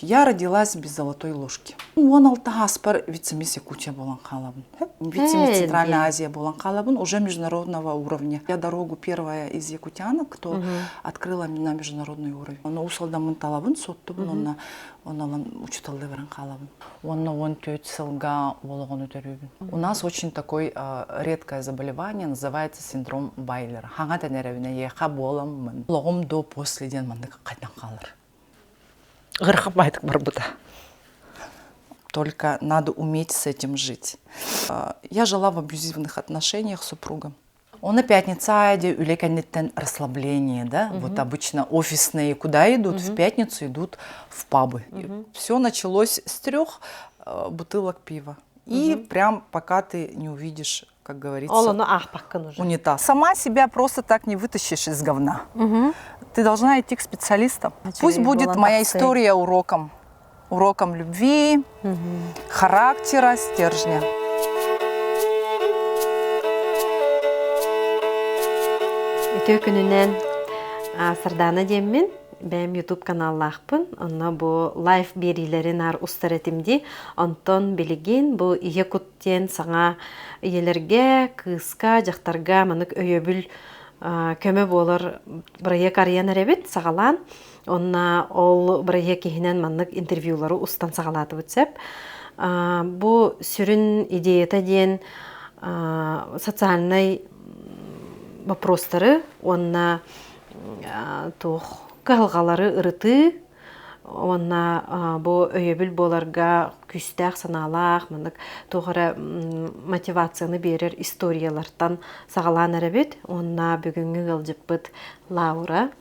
Я родилась без золотой ложки. 16 сааспар вице-мисс Якутия буолан хаалабын. Вице-мисс Центральная Азия буолан хаалабын, уже международного уровня. Я дорогу первая из якутянок, кто открыла на международный уровень. Онно Уус Алдаммын талабын, соттубун, онно онно учуталлыы баран хаалабын. Онно 14 сылга уол төрүүбүн. У нас очень такой редкое заболевание, называется синдром Байлера. Хаҥа тэнэрэбинэ еха буоламмын. Олоҕум до после диэн маннык хайдан хаалар. Ыарахан баайдык барбыта. Только надо уметь с этим жить. Я жила в абьюзивных отношениях с супругом. Он пятница аайы үлэ кэнниттэн расслабление, да? Вот обычно офисные куда идут? В пятницу идут в пабы. Все началось с трех бутылок пива. И прям пока ты не увидишь, как говорится, Ол ону аахпаккын уже. унитаз. Сама себя просто так не вытащишь из говна. Ты должна идти к специалистам. Пусть будет моя история уроком. Уроком любви, характера, стержня. Үтүө күнүнэн Сардаана диэммин бэйэм YouTube каналлаахпын. Онно бу лайв биэриилэрин аар устар этим дии. Онтон билигин бу Ийэ кут диэн саҥа ийэлэргэ, кыыска, дьахтарга маннык өйөбүл көмө буолар бырайыак арыйан эрэбит саҕалаан. Онно ол бырайыак иһинэн маннык интервьюлары устан саҕалаатыбыт сөп. Бу сүрүн идеята диэн социальнай вопростары уонна туох кыһалҕалары ырытыы уонна бу өйөбүл буоларга күүстээх санаалаах маннык туох эрэ мотивацияны биэрэр историялартан саҕалаан эрэбит уонна бүгүҥҥү ыалдьыппыт Лаура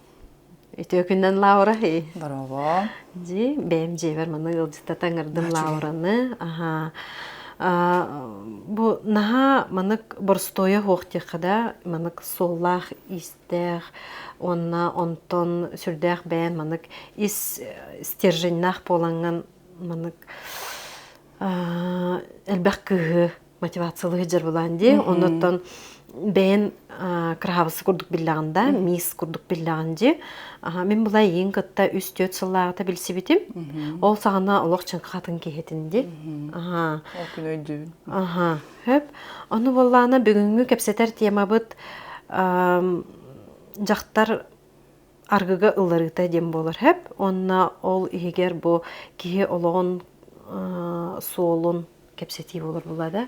үтүө күннэн Лаура Браво. Дии бэйэм дьиэбэр маны ыалдьыттата ыҥырдым Лаураны аха бу наһаа манык боростуойа суох диэххэ да манык суоллаах истээх уонна онтон сүрдээх бэйэн манык ис стерженнээх буолаҥҥын манык элбэх кыыһы мотивациялыы сылдьар буолаан дии оннуттан бэйэн кыраһаабысы курдук биллэҕин да мисс курдук биллэҕин дии мин була эйиин кытта үс-түөрт сыллааҕыта билсибитим ол саҕана олох чыҥхатын киһитин дии ол күн өйдүүбүн аха Хөп. Ону буоллаҕына бүгүҥҥү кэпсэтэр темабыт дьахтар аргыга ылларыыта диэн буолар хөп. Уонна ол иһигэр бу киһи олоҕун суолун кэпсэтии буолар була да.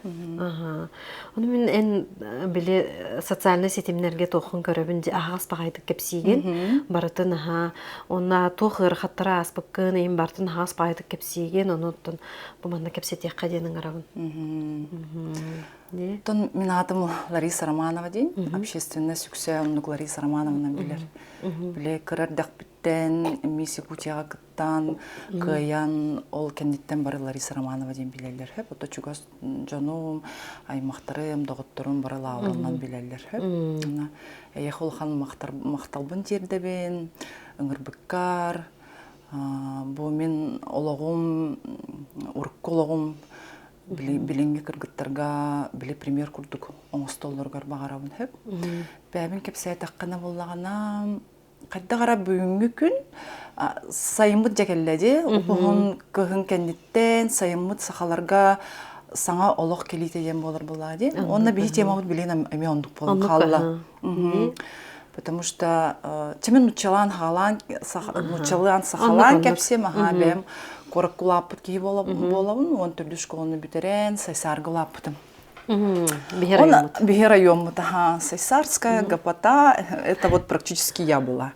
Ону мин эн били социальнай ситимнэргэ туоххун көрөбүн ди аһаҕас баҕайытык кэпсиигин барытын аһа уонна туох ыарахаттары ааспыккын иһин барытын аһаҕас баҕайытык кэпсиигин онуттан Бу манна кэпсэтиэххэ диэн ыҥырабын. Оттон мин аатым Лариса Романова диэн. Общественность үксэ оннук Лариса Романовна билэр. Биле кыра эрдэхпиттэн Мисс Якутияҕа кыттан, кыайан ол кэнниттэн бары Лариса Романова диэн билэллэр. Хөп, ото чугас дьонум, аймахтарым, доҕотторум бары Лауранан билэллэр. Хөп. Эйиэхэ улахан махталбын тиэрдэбин, ыҥырбыккар, Бу мин олоҕум, урукку олоҕум билиҥҥи кыргыттарга били пример курдук оҥостоллоругар баҕарабын сөп. Бэйэбин кэпсээтэххинэ буоллаҕына, хайдах эрэ бүгүҥҥү күн сайыммыт дьэ кэллэ дии. Уһун кыһын кэнниттэн сайыммыт сахаларга саҥа олох кэлиитэ диэн буолар буоллаҕа дии. Уонна биһи темабыт билигин эмиэ оннук буолан хаалла. Потому что чэмин нуччалаан хаалаан нуччалаан сахалаан кэпсиэм аһаа бэйэм куоракка улааппыт киһи буолабын уон төрдүс школаны бүтэрэн Сайсаарга улааппытым. Биһи райоммут аха Сайсарская гопота это вот практически я была.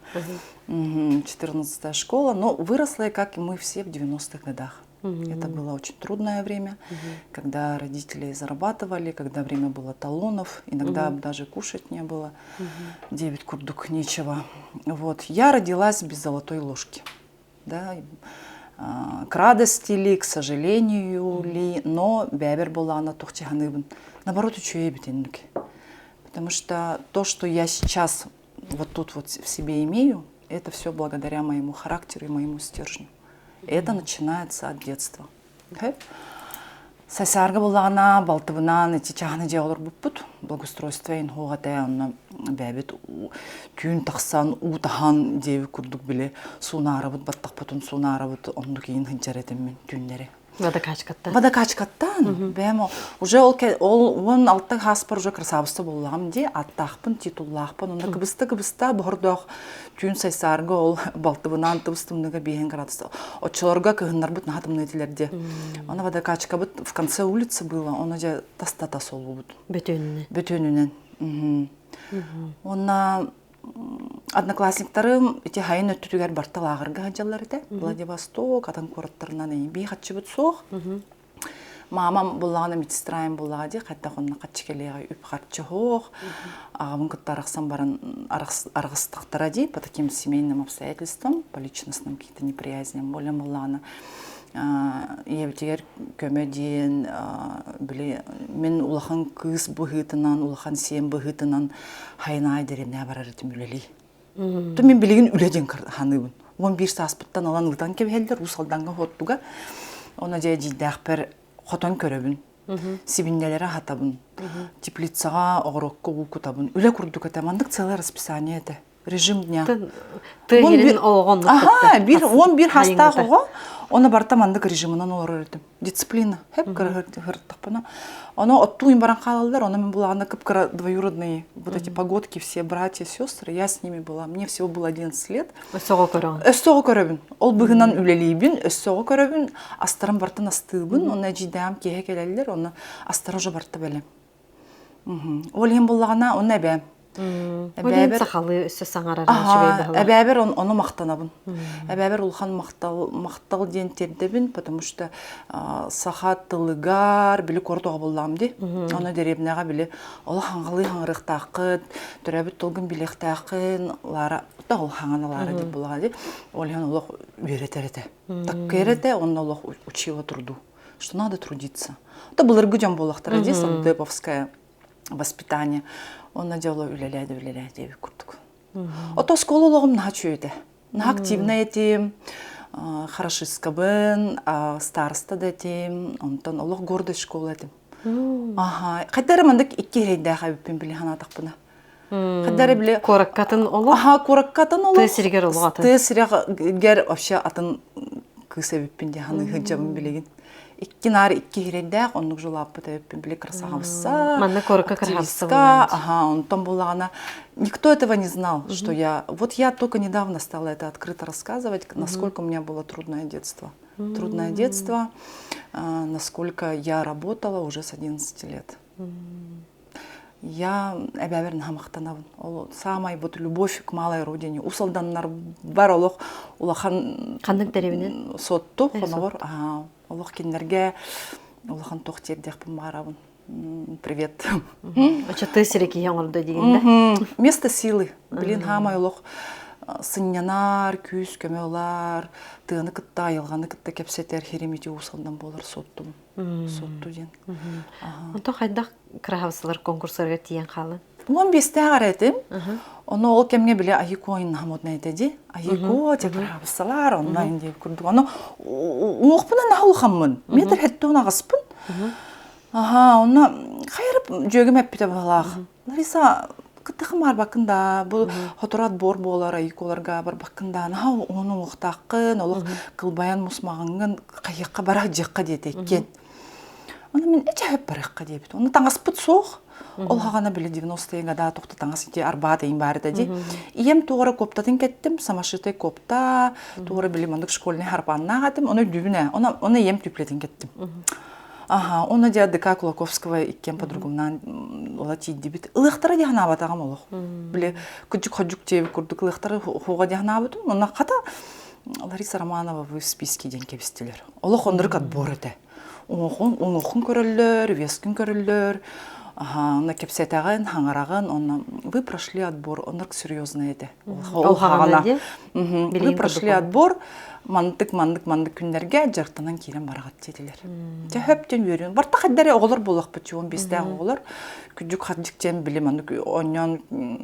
14 школа, но выросла я, как и мы все, в 90-х годах. Это было очень трудное время, когда родители зарабатывали, когда время было талонов, иногда даже кушать не было. Девять курдук нечего. Вот. Я родилась без золотой ложки. Да? К радости ли, к сожалению ли, но бэйэбэр буоллаҕына туох дьаһаныыбын. Наоборот, үчүгэй эбит инник. Потому что то, что я сейчас вот тут вот в себе имею, это все благодаря моему характеру и моему стержню. Это начинается от детства. Сайсаарга буллаҕына балтыбынаан ити чааһыны дьиэ олорбуппут. Благоустройство инһуох этэ онно. Бэйэбит түүн тахсан уу таһан диэбит курдук били суунаарабыт баттахпытын суунаарабыт оннук иин сылдьар этим мин түүннэри. Водокачкаттан. Водокачкаттан. Бэйэм уже ол ол 16 хааспар уже красавица буоллаҕым дии аттаахпын титуллаахпын онно кыбыста кыбыста боһордоох түүн сайсаарга ол балтыбынаан тыбыс тымныга биэһин градус оччолорго кыһыннарбыт наһаа тымныы этилэр дии Аны водокачкабыт в конце улицы было ону дьэ тастата солуубут Бөтүөнүнэн. Бөтүөнүнэн. Уонна одноклассниктарым ити хайын өттүтүгэр барта лааҕырга сылдьаллар этэ. Владивосток, атын куораттарынан бии хаччыбыт суох. Мамам буллаҕына медсестраем буллаҕа дии, хайдах онно хаччы кэлиэҕэ үп-харчы суох. Аҕабын кытта арахсан баран арҕыстахтара дии, по таким семейным обстоятельствам, по личностным каким-то неприязням. Более буллаҕына ийэбитигэр көмө диэн били мин улахан кыыс быһыытынан, улахан сиэн быһыытынан хайнаай дэриэбинэҕэ барар этим үлэлии. То мин билигин үлэ диэн ханыыбын. 11 сааспыттан ылан ыытан кэбиһэллэр Уус Алдаҥҥа Хоттуга. Ону дьэ эдьиийдээхпэр хотон көрөбүн. Сибинньэлэри аһатабын. Теплицаҕа оҕурокко уу кутабын. Үлэ курдук этэ. Маннык целое расписание этэ. Режим дня. Тыа оҕон Аха, бир 11 хастаах оҕо, оны барта маннык режимынан олорор этим. Дисциплина. Хеп кыра Оно оттуин баран хаалаллар, оно мен булаҕына кып-кыра двоюродные вот эти погодки, все братья, сестры, я с ними была. Мне всего было 11 лет. Өссөҕө көрөҕүн. Өссөҕө көрөбүн. Ол быһынан үлэлиибин, өссөҕө көрөбүн, астарым бартын астыыбын, онно эдьиийдээм киэһэ кэлэллэр, онно астара уже барта бэлэм. Ол иһин буллаҕына, онно эбээм. Эбээбэр сахалыы өссө саҥарар үчүгэй быһылаах. Эбээбэр ону махтанабын. Эбээбэр улахан махтал махтал диэн тиэрдэбин, потому что саха тылыгар били куорат оҕо буоллаҕым дии. Ону дэриэбинэҕэ били олох хаҥалыы хаҥырыахтааххыт, төрөөбүт тылгын билиэхтээххин, Лара ол хаҥан Лара дип буолаҕа дии. Ол иһин олох үөрэтэр этэ. Таккыйар этэ, онно олох учила труду. Что надо трудиться. Это былыргы дьон буоллахтара дии, совдеповское воспитание. Онно дьоло үлэлээди үлэлээ диэбит курдук. Ото оскуола олоҕум наһаа үчүгэй этэ. Наһаа активнай этим, хорошисткабын, староста да этим, онтон олох гордость школа этим. Аха, хайда эрэ маннык икки эрэйдээх эбиппин били санаатахпына. Хайда эрэ били Куораккатын олох? Аха, куораккатын олох. Тыа сиригэр олох атын. Тыа сиригэр вообще атын кыыс эбиппин дии саныы сылдьабын билигин. Икки наар икки иһирэйдээх оннук жулааппыт эбиппин били красавица. Манна куоракка красавица Ага, онтон буллаҕына никто этого не знал, что я вот я только недавно стала это открыто рассказывать, насколько у меня было трудное детство. Трудное детство, насколько я работала уже с 11 лет. Я эбээбэр наһаа махтанабын. Ол саамай вот любовь к малой родине. Усалданнар бар олох улахан Ханнык дэриэбинэ? Сотту, хонобор. Олох кинилэргэ улахан туох тиэрдиэхпин баарабын. Привет. Очо тыы сири киһи оҥордо диигин да? Место силы. Блин, хаамай олох сынньанар, күүс көмө ылар, тыаны кытта, айылҕаны кытта кэпсэтэр хиримити уусалдан буолар соттум. Сотту диэн. Онто хайдах кыраһабысылар конкурсарга тиийэн хаалын? 15-тээх эрэ этим. Ону ол кэмҥэ били Айыко модная этэ дии. Айыко те кыраһабысалар, онно диэбит курдук. Ону уҥуохпунан наһаа улахаммын. Метр хэттэ аҕыспын. Аха, онно хайырып дьүөгүм эппитэ быһалаах. Лариса, кыттыхым барбаккын да, бу хотору отбор буолар, айыколарга барбаккын да, наһаа ону уҥуохтааххын, олох кылбайан мусмаҕыҥҥын хайыахха бара дьиэххэ диэтэ иккиэн. Ону мин эчэһэп барыахха диэбит. Ону таҥаспыт суох. Ол хаҕана били 90-е года тухта таҥас ити арбаат ыйын баар этэ дии. Ийэм туора коптатын кэттим, самошитай копта, туора били маннык школьный харпааннаах этим, ону өйдүүбүн ээ. Ону, ону ийэм түплэтин кэттим. Аха, ону дьэ ДК Кулаковского иккиэн подругумнаан ола тиийдибит. Ылыахтара дии санаабатаҕым олох. Били кыдьык-ходьук диэбит курдук ылыахтара хуоҕа дии санаабытым. Онно хата Лариса Романова вы в списке диэн кэбистилэр. Олох оннук отбор этэ. Уҥуохун, уҥуохун көрөллөр, вескин көрөллөр, онно кэпсэтэҕин, хаҥараҕын, онно вы прошли отбор, оннук серьезный этэ. Ол хаҕана. Вы прошли отбор, мандык, мандык, мандык күннэргэ дьарыктанан киирэн бараҕыт диэтилэр. Дьэ хөптөн үөрүн. Барта хайдары оҕолор буолуохпут, он биэстээх оҕолор. Күдьүк хардьык диэн били маннык онньоон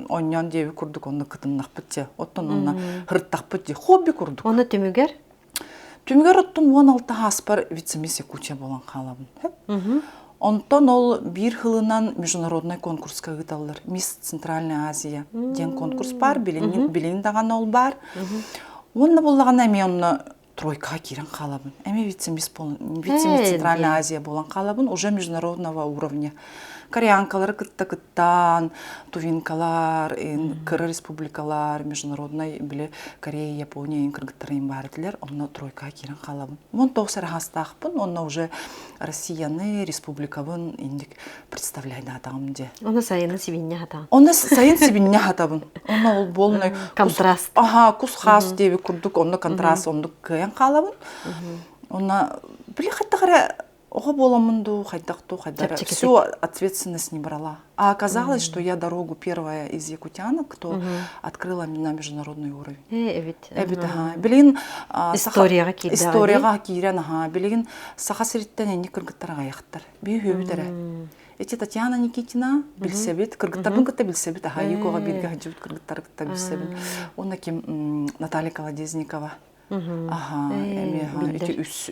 онньоон диэби курдук онно кытыннахпыт дьэ. Оттон онно хырыттахпыт дии. Хобби курдук. Оны түмүгэр? Түмүгэр оттон 16 ааспар вице-мисс Якутия буолан хаалабын. Онтон ол биир сылынан международнай конкурска ыыталлар. Мисс Центральная Азия диэн конкурс баар, билин, билин даҕаны ол баар. Уонна буллаҕына эмиэ онно тройкаҕа киирэн хаалабын. Эмиэ вице-мисс вице-мисс Центральная Азия буолан хаалабын, уже международного уровня. Кореянкалары кытта кыттаан, тувинкалар, кыра республикалар, международный били Корея, Япония ин кыргыттары ин баар этилэр, онно тройкаҕа киирэн хаалабын. Уон тоҕус эрэ хаастаахпын, онно уже Россияны, республикабын инник представляйдаатаҕым дьэ. Оны сайыны сибинньэ хатаҕын. Оны сайын сибинньэ хатабын. Онно ол буолнай контраст. Аха, кус хаас диэби курдук онно контраст оннук кыайан хаалабын. Онно били хайдах эрэ оҕо буоламмын дуу, хайдах дуу, хайдах всю ответственность не брала. А оказалось, что я дорогу первая из якутянок, кто открыла на международный уровень. Э, эбит. Эбит, аха. Билигин историяҕа киирдэҕэ. Историяҕа киирэн, аха. Билигин Саха сириттэн энник кыргыттар аҕайахтар. Биир үһүбүт эрэ. Эти Татьяна Никитина билсэбит, кыргыттарбын кытта билсэбит, аха, Юкоҕа бииргэ сылдьыбыт кыргыттары кытта билсэбин. Уонна ким Наталья Колодезникова. Аха, эмиэ ити үс,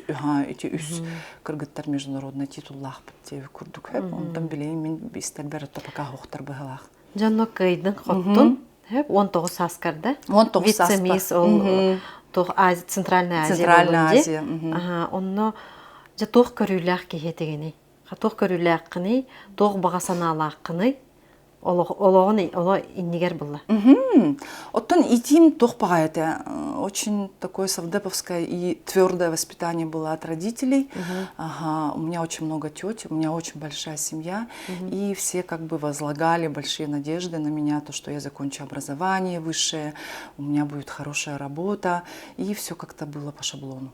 ити үс кыргыттар международный титуллаахпыт диэби курдук. Онтон билигин мин истэрбэр пока хоохтор быһалаах. Дьонно кыайдын хоттун. 19 сааскарда. 19 сааспар. Вице-мисс ол туох Центральная Азия Центральная Азия. Аха, онно дьэ туох көрүүлээх киһи этигиний? Туох көрүүлээххиний? Туох баҕа санаалааххыный? Олоҕун оло иннигэр булла. Оттон итим туох баҕа этэ. Очень такое совдеповское и твердое воспитание было от родителей. Ага, у меня очень много теть, у меня очень большая семья. И все как бы возлагали большие надежды на меня, то, что я закончу образование высшее, у меня будет хорошая работа. И все как-то было по шаблону.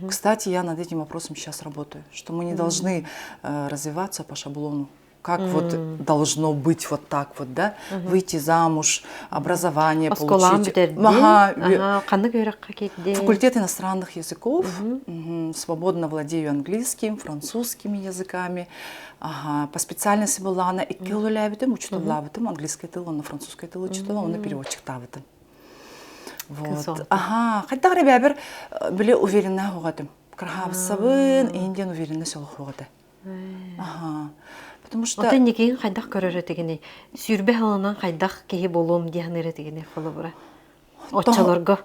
Кстати, я над этим вопросом сейчас работаю, что мы не должны развиваться по шаблону как вот должно быть вот так вот, да, выйти замуж, образование получить. Ага, Факультет иностранных языков, свободно владею английским, французскими языками. Ага, по специальности была икки үлэлээбитим, учуталлаабытым, английский тыл, онно французский тыл учутала, онно переводчиктаабытым. Вот. Ага, хайдах эрэ бэбэр били уверенна хоҕатым. Кырхаабыссабын, иһин диэн уверенна солох хоҕата. Ага. Потому что... Оттон никиин хайдах көрөр этигиний? Сүүрбэ сылынан хайдах киһи буолуом дии саныыр этигиний холобура? Оччолорго.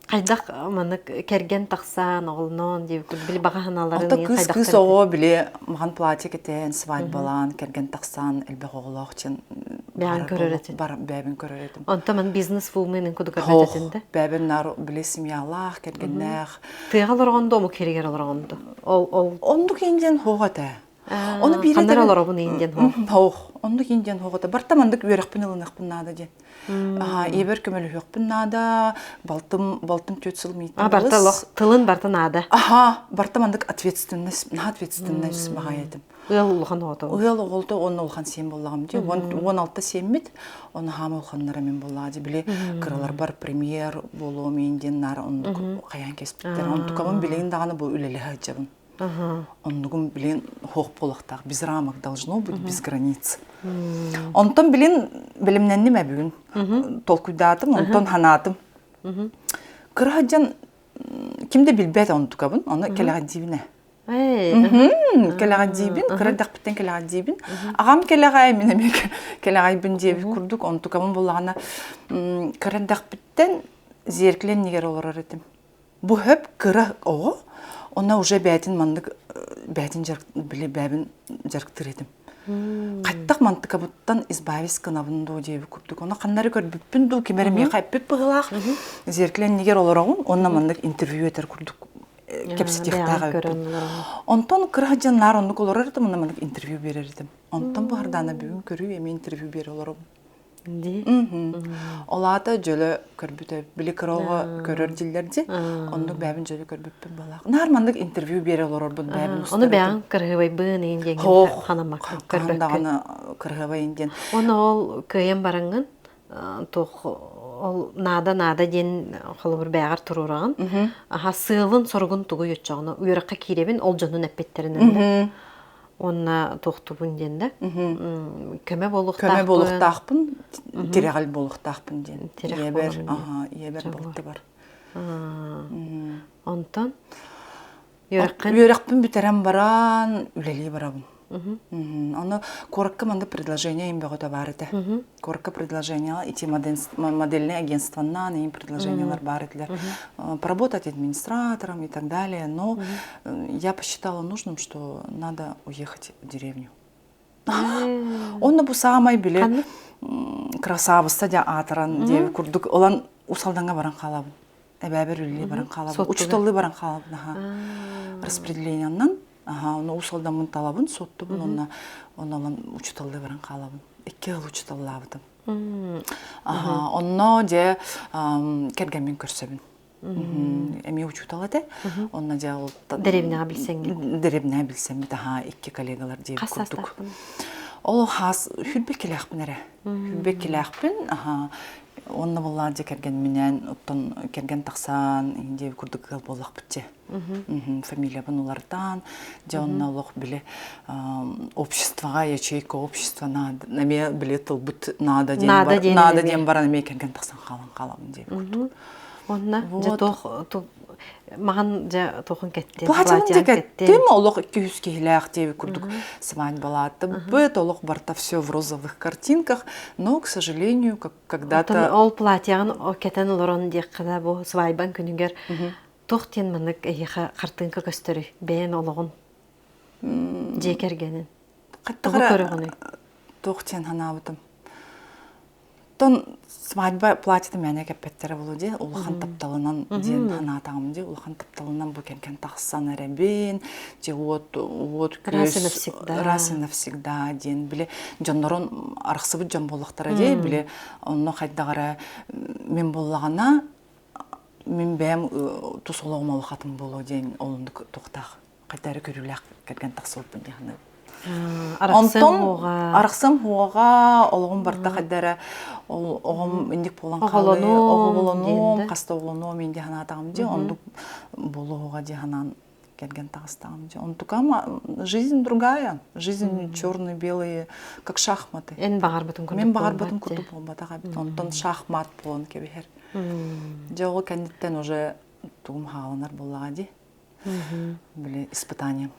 Хайдах маннык кэргэн тахсан, оҕолноон диэбит били баҕа санааларын Ото кыыс кыыс оҕо били махан платье кэтэн, свадьбалаан, кэргэн тахсан, элбэх оҕолоох дьэн Бэйэн көрөр этин. Бар бэйэбин көрөр этим. Онтон ман бизнес вумен кудук көрбөт этин да? Бэйэбин нар били семьялаах, кэргэннээх. Тыаҕа олоргондо, омук сиригэр олоргондо. Ол ол Оннук индиан хоох этэ. Ону биир Ханнара олоробун индиан хоох. Хоох. Оннук индиан хоох этэ. Барта мандык үөрэхпин ылыныахпын наада диэн. Аха, ийэбэр көмөлөһүөхпүн наада. Балтым, балтым түөрт сыл мииттэн А, барта олох тылын барта наада. Аха, барта мандык ответственность, наһаа ответственность баҕайы этим. Ыал улахан оҕото. Ыал оҕолто уонна улахан сиэн буоллаҕым дии. 16 сиэммит, оны хаама улаханнара мин буоллаҕа дии. Били кыраларбар премьер буолуом иин диэн наара оннук хайаан кэспиттэр. Онтукабын билигин даҕаны бу үлэлэһэ сылдьабын. Оннугум билин хоох буолуохтаах. Без рамок должно быть, без границ. Онтон билин билимнэнним бүгүн. Толкуйдаатым, онтон ханаатым. Кыра сылдьан ким да билбэт онтукабын, оны кэлэҕэддиибинэ. Кэлэҕэддиибин, кыра эрдэхпиттэн кэлэҕэддиибин. Аҕам кэлэҕэй, мин эмиэ кэлэҕэйбин диэбит курдук, онтукабын буллаҕына кыра эрдэхпиттэн зеркало иннигэр олорор этим. Бу хөп кыра оҕо, онно уже бээтин маннык бээтин били бэбин дьарыктыыр этим. Хаттах мантыкабыттан избавись гынабын дуу диэбит курдук. Ону ханнары көрбүппүн дуу, ким эрэ миэхэ эппит быһыылаах. Зеркало иннигэр олороҕун, онно маннык интервью этэр курдук кэпсэтиэхтээх эбиппин. Онтон кыра сылдьан наар оннук олорор этим, онно маннык интервью биэрэр этим. Онтон бу Хардаана бүгүн көрүү эмиэ интервью биэрэ олоробун. Дии. Ол аата дьөлө көрбүтэ, били кыра оҕо көрөр дииллэр дии. Оннук бэйэбин дьөлө көрбүппүн балаах. Наар маннык интервью биэрэ олорорбун бэйэбин устар Ону бэйэҥ кырыһыбайбын иин диэҥҥин ханаммаккын көрбөккүн. даҕаны кырыһыбайын диэн. Ону ол кыайан бараҥҥын туох ол наада наада диэн холобур бэйэҕэр туруораҕын. Аха сыалын соругун тугуй оччоҕуна үөрэххэ киирэбин ол дьонун эппиттэринэн уонна туохтубун диэн да көмө буолуохтаахпын көмө буолуохтаахпын тирэҕил буолуохтаахпын диэн ийэбэр аха ийэбэр балты бар онтон? Үөрэххин? Үөрэхпин бүтэрэн баран үлэлии барабын. Ону куоракка маннык предложение им бөҕөтө баар этэ. Куоракка предложение ити модельное агентствоннан им предложениялар баар этилэр. Поработать администратором и так далее. Но я посчитала нужным, что надо уехать в деревню. Онно бу саамай били красавица дьа аатыран диэби курдук ылан Усалданга баран хаалабын. Эбээбэр үлэлии баран хаалабын. Учууталлыы баран хаалабын аха. Распределениянан аха ону Усалдаммын талабын, суоттубун онно онно ылан учууталлыы баран хаалабын. Икки ыал учууталлаабытым. Аха онно дьэ кэргэммин көрсөбүн. Эмиэ учуутал этэ. Онно дьэ ол Дэриэбинэҕэ билсэҥҥин. Дэриэбинэҕэ билсэммит аха икки коллегалар диэбит Хас курдук. саастаахпын? Ол хаас хүрбэ килээхпин эрэ. Хүрбэ килээхпин аха Онно буоллаҕа дьэ кэргэмминээн оттон кэргэн тахсан диэби курдук ыал буоллахпыт дьэ. Фамилиябын уларытан, дьэ онно олох били обществоҕа ячейка общества надо эмиэ били тылбыт наада диэн Наада диэн наада эмиэ. диэн баран эмиэ кэргэн тахсан хаалан хаалабын диэби курдук. Онно дьэ Вот. туох маҕан дьэ туохун кэттин, Платьябын платьяҕын дьэ кэттин. кэттим, олох 200 киһилээх диэби курдук свадьбалаатыбыт, олох барта все в розовых картинках, но, к сожалению, как Оттон когда-то ол платьяҕын кэтэн олорон диэххэ да бу свадьбаҥ күнүгэр туох диэн маннык эһиэхэ хартыыҥка көстөрүй бэйэн олоҕун дьиэ кэргэнин тугу көрөҕүнүй туох диэн санаабытым Оттон свадьба платьета мээнэ кэппэттэрэ буолуо дии, улахан тапталынан диэн санаатаҕым дии, улахан тапталынан бу кэргэн тахсан эрэбин, дьэ уот уот раз и күөс навсегда раз и навсегда диэн били дьоннорун арахсыбыт дьон буоллахтара дии, били онно хайдах эрэ мин буоллаҕына мин бэйэм тус олоҕум олохатын буолуо диэн олуннук туохтаах хайда эрэ көрүүлээх кэргэн тахсыбыппын дии саныыбын. Арахсыам Онтон уоҕа арахсыам уоҕа олоҕум барыта хайда эрэ ол оҕом инник буолан хаалыы, оҕолонуом диэн оҕолонуом, да хаста оҕолонуом иин дии санаатаҕым дии, оннук буолуоҕа дии санаан кэргэн таҕыстаҕым дии. Онтукам жизнь другая, жизнь черно-белые, как шахматы. Эн баҕарбытын курдук Мин баҕарбытым буолбат курдук буолбатах эбит. Онтон шахмат буолан кэбиһэр. Дьэ ол кэнниттэн уже тугум хааланар буоллаҕа дии. Били испытание.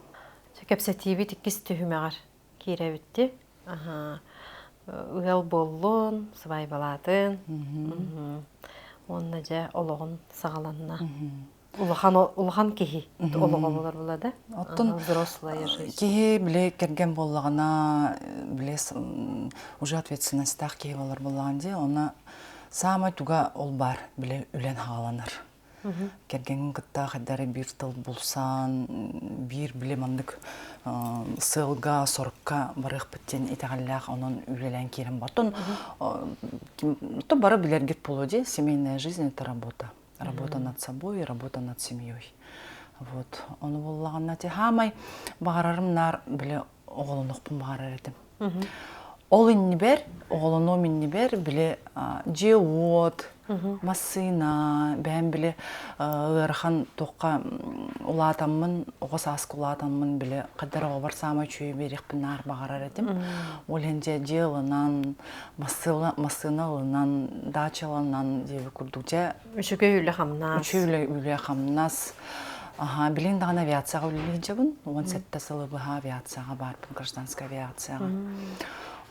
Кэпсэтиибит иккис түһүмэҕэр киирэбитти. Аха. Ыал буоллун, свайбалаатын. Уонна дьэ олоҕун саҕаланна. Улахан улахан киһи олоҕо буолар була да. Оттон взрослая жизнь. Киһи били кэргэн буоллаҕына били уже ответственностьтаах киһи буолар буоллаҕын дии, онно саамай туга ол баар били үлэн хааланар. Кэргэҥҥин кытта хайда эрэ биир тыл булсан, биир били маннык сыалга, сорукка барыахпыт диэн итэҕэллээх, онон үлэлээн киирэн бартон то бары билэргит буолуо дии, семейная жизнь это работа. Работа над собой и работа над семьей. Вот. Ону буоллаҕына ти хаамай баҕарарым наар били оҕолонуохпун баҕарар этим. Ол иннибэр, оҕолонуом иннибэр били дьиэ-уот, массыына, бэйэм били ыарахан туохха улаатаммын, оҕо сааска улаатаммын били хайдар оҕобор саамай үчүгэй биэриэхпин наар баҕарар этим. Ол иһин дьэ дьиэ ылынан, массыына ылынан, дача ылынан диэби курдук дьэ Үчүгэй үлэ-хамнас. Үчүгэй үлэ-хамнас. Аха, билин даҕаны авиацияҕа үлэлии сылдьабын. 17 сылы быһа авиацияҕа баарбын, гражданскай авиацияҕа.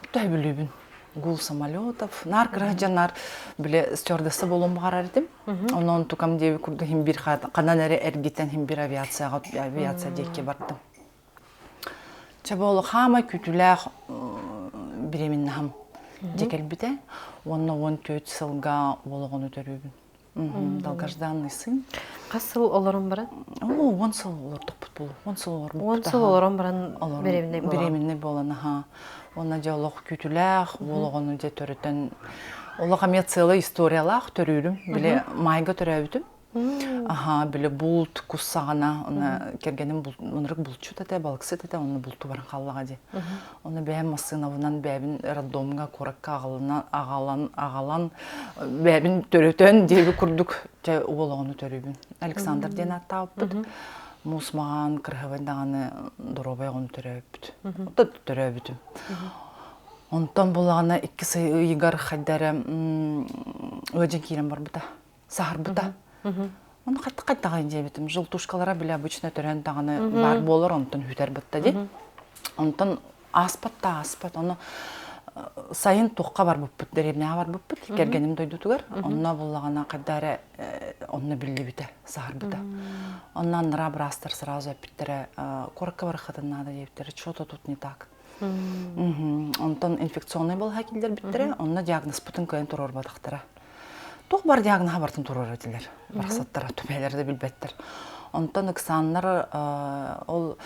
Оттон сөбүлүүбүн. Гул самолетов. Наар кыра дьоннар били стюардесса буолуон баҕарар этим. Онон тукам диэби курдук хим бир ханан эрэ эргитэн хим бир авиацияҕа авиация диэки бардым. Чэ буолу хаамай күүтүүлээх беременнаһым дьэ кэлбитэ. Уонна 14 сылга уол оҕону төрүүбүн. Долгожданный сын. Хас сыл олорон баран? О, 10 сыл олордохпут буолу. 10 сыл олорбуппут. 10 сыл олорон баран беременный буолан. Беременный буолан, аха. Уонна дьэ олох күүтүүлээх, уол оҕону дьэ төрөтөн олох эмиэ целая историялаах төрүүрүм. Били майга төрөөбүтүм. Аха, били булт кус саҕана, оны кэргэним ынырык булчут этэ, балыксыт этэ, онно булту баран хааллаҕа дии. Оны бэйэм массыынабынан бэйэбин роддомҥа куоракка аҕалан, аҕалан, аҕалан бэйэбин төрөтөн диэби курдук дьэ уол оҕону төрүүбүн. Александр диэн ааттаабыппыт. Муус маҕан, кырыһабай даҕаны доруобай оҕону төрөөбүппүт. Төрөөбүтүм. Онтон булаҕына иккис ыйыгар хайда эрэ ыадьын киирэн барбыта. Саһарбыта. Ону хайдах диэбитим. Желтушкалара бile обычно төрөөн даҕаны баар буолар, онтон хүтэр бытта дии. Онтон ааспат да ааспат. Ону сайын туохха барбыппыт, дэриэбинэҕэ барбыппыт, кэргэним дойдутугар. Онно буллаҕына хайда эрэ онно биллибитэ, саһарбыта. Онно анараа быраастар сразу эппиттэрэ, куоракка барыххытын наада диэбиттэрэ, что-то тут не так. Онтон инфекционнай балаһа киллэрбиттэрэ, онно диагнозпытын кыайан туруорбатахтара. Туох бар диагноһа бартын туруорар этилэр. Барахсаттара түбэлэр да билбэттэр. Онтон ыксааннар ол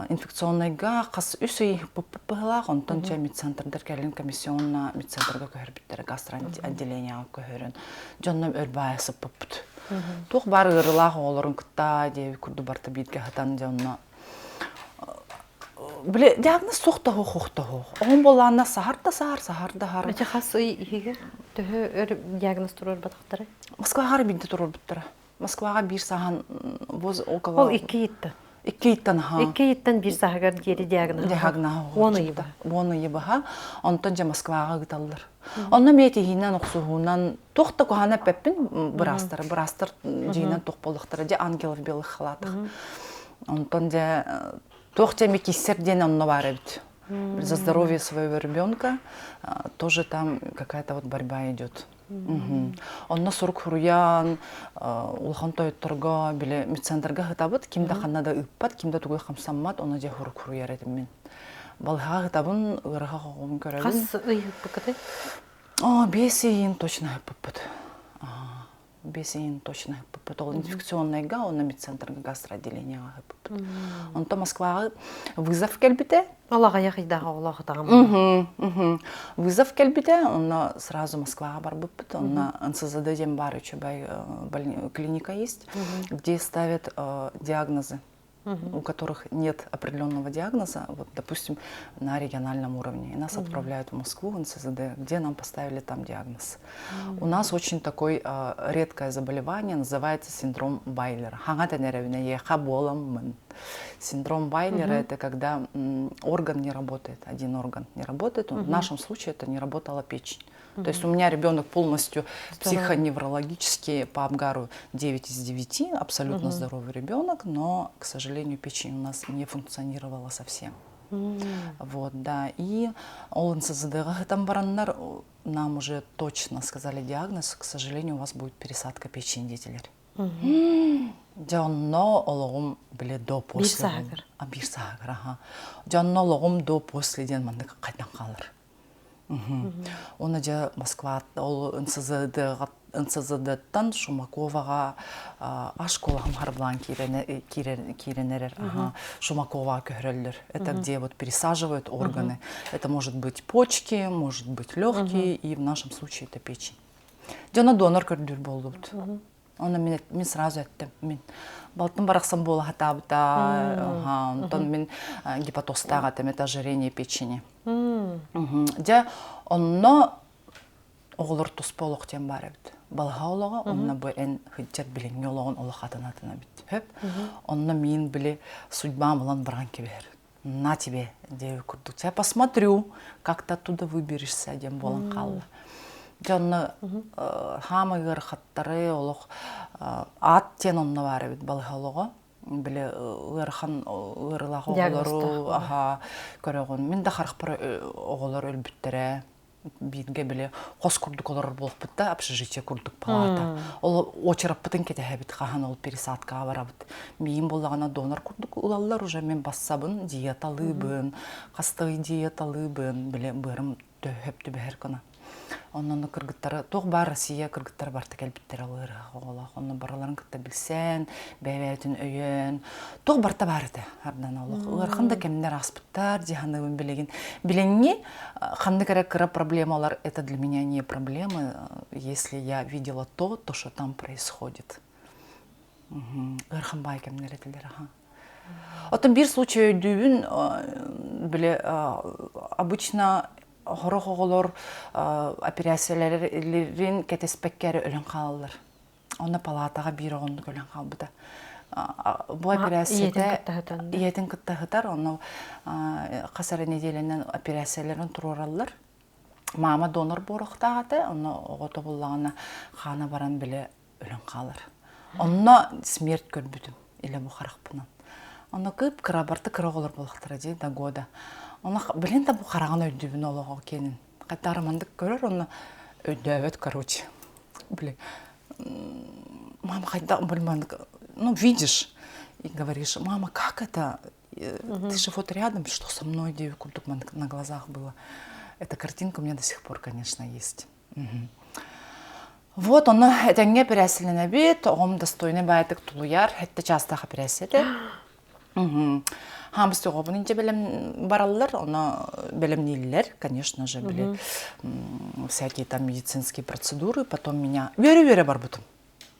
инфекционнайга хас үс ый быһылаах, онтон чэ медцентрдар кэлин комиссионно медцентрга көһөрбүттэрэ, гастроотделениеҕа көһөрөн дьонном өр баайа сыппыппыт. Туох баар ыарыылаах оҕолорун кытта диэбит курдук барыта бииргэ сытан дьонно Били диагноз суох да суох да суох. Оҕом буоллаҕына саһар да саһар, саһар да саһар. Ити хас ый иһигэр төһө өр диагноз туруорбатахтара? Москваҕа биирдэ туруорбуттара. Москваҕа биир саһан воз около... Ол икки ыйыттан. Икки ыйыттан аха. Икки ыйыттан биир саһыгар диэри диагноз. Диагноз. Уон ыйы баһа. Уон ыйы баһа. Онтон дьэ Москваҕа ыыталлар. Онно эмиэ тиһиинэн охсуһуунан туох да куһаҕаны эппэппин быраастары. Быраастар дьиҥинэн туох буоллахтара дьэ ангелов белых халатах. Онтон дьэ туох дьэ эмиэ киссэр диэн онно баар эбит. За здоровье своего ребенка тоже там какая-то вот борьба идет. Онно сурук суруйан, улахан тойотторго, били медцентрга сытабыт, ким да ханна да ыыппат, ким да тугу хамсаммат, ону дьэ сурук суруйар этим мин. Балыһаҕа сытабын, ыарыһах оҕобун көрөбүн. Хас ый ыыппыккытай? О, биэс ыйын точно ыыппыппыт. Биэс ыйын точно ыыппыппыт. Ол инфекционнайга, онно медцентрга гастроотделениеҕа ыыппыппыт. Онтон Москваҕа вызов кэлбитэ. Ол аҕыйах ыйдаах оҕолоох ытаҕым. Вызов кэлбитэ, онно сразу Москваҕа барбыппыт. Онно НСЗД диэн баар үчүгэй клиника есть, где ставят диагнозы у которых нет определенного диагноза, вот, допустим, на региональном уровне. И нас отправляют в Москву, в НСЗД, где нам поставили там диагноз. У нас очень такой редкое заболевание, называется синдром Байлера. Синдром Байлера – это когда орган не работает, один орган не работает. В нашем случае это не работала печень. То есть у меня ребенок полностью психоневрологически по Абгару 9 из 9, абсолютно здоровый ребенок, но, к сожалению, печень у нас не функционировала совсем. Вот, да. И ол НСЗД там бараннар нам уже точно сказали диагноз, к сожалению, у вас будет пересадка печени диэтилэр. Дьэ онно олоҕум били до после. Биир сааһыгар. А биир сааһыгар, аха. Дьэ онно олоҕум до после диэн маннык хайдан хаалар. Оны дьэ Москва ол НСЗД-тан Шумаковаҕа аш школаҕым харбылаан киирэн эрэр Шумаковаҕа көһөрөллөр. Это где вот пересаживают органы. Это может быть почки, может быть легкие, и в нашем случае это печень. Дьоно донор көрдүүр буоллубут. Онно мин, мин сразу эттим. Мин балтым барахсан буола сатаабыта. Онтон мин гепатозтаах этим, это ожирение печени. Дьэ, онно оҕолор туспа олох диэн баар эбит. Балаһа олоҕо, онно бу эн сылдьар билиҥҥи олоҕун олох атын атын эбит. Хөп. Онно мин били судьбам ылан баран кэбиһэр. На тебе диэбит курдук. Я посмотрю, как ты оттуда выберешься диэн буолан хаалла. Дьэ онно хаама ыарахаттары олох аат диэн онно баар эбит балыһа олоҕо. Били ыарахан ыарылаах оҕолору аха көрөҕүн. Мин да харахпар оҕолор өлбүттэрэ бииргэ били хос курдук олорор буолпут да общежитие курдук палата. Ол очераппытын кэтэһэбит хаһан ол пересадкаҕа барабыт. Миин буоллаҕына донор курдук ылаллар уже мин бассабын диеталыыбын, хастыы диеталыыбын, били быарым төһөп түбэһэр гына. Онон кыргыттара туох баар Россия кыргыттара барыта кэлбиттэрэ ол ыарыһах оҕолоох. Онно барыларын кытта билсэн, бэйэ-бэйэтин өйөөн, туох барыта баар этэ ардан олох. Ыарахан да кэмнэр ааспыттар дии саныыбын билигин. Билиҥҥи ханнык эрэ кыра проблемалар это для меня не проблемы, если я видела то, то, что там происходит. Ыарахан баай кэмнэр этилэр аха. Оттон биир случай өйдүүбүн, били обычно Сорох оҕолор операцияларын кэтэспэккэ эрэ өлөн хаалаллар. Онно палатаҕа биир оҕоннук өлөн хаалбыта. Бу операцията ийэтин кытта сытар, онно хас эрэ нэдиэлэнэн операцияларын туруораллар. Мама донор буорахтаах этэ, онно оҕо тобуллаҕына хаана баран били өлөн хаалар. Онно смерть көрбүтүм илэ бу харахпынан. Онно кып-кыра барыта кыра оҕолор буолахтара дии до года. Онно билин да бу хараҕын өйдүүбүн олоҕо киэнин. Хайдах маннык көрөр онно өйдөөбөт короче. Блин, мама хайдах маннык ну видишь и говоришь, мама, как это? Ты же вот рядом, что со мной диэбит курдук на глазах было. Эта картинка у меня до сих пор, конечно, есть. Вот ону этэҥҥэ эпэрээссийэлэнэбит, оҕом достойный баайдык тулуйар, сэттэ чаастаах эпэрээссийэ этэ. Хаамыс оҕобун инчэ бэлэм бараллар, ону бэлэмнииллэр, конечно же, били всякие там медицинские процедуры, потом меня үөрэ-үөрэ барбытым.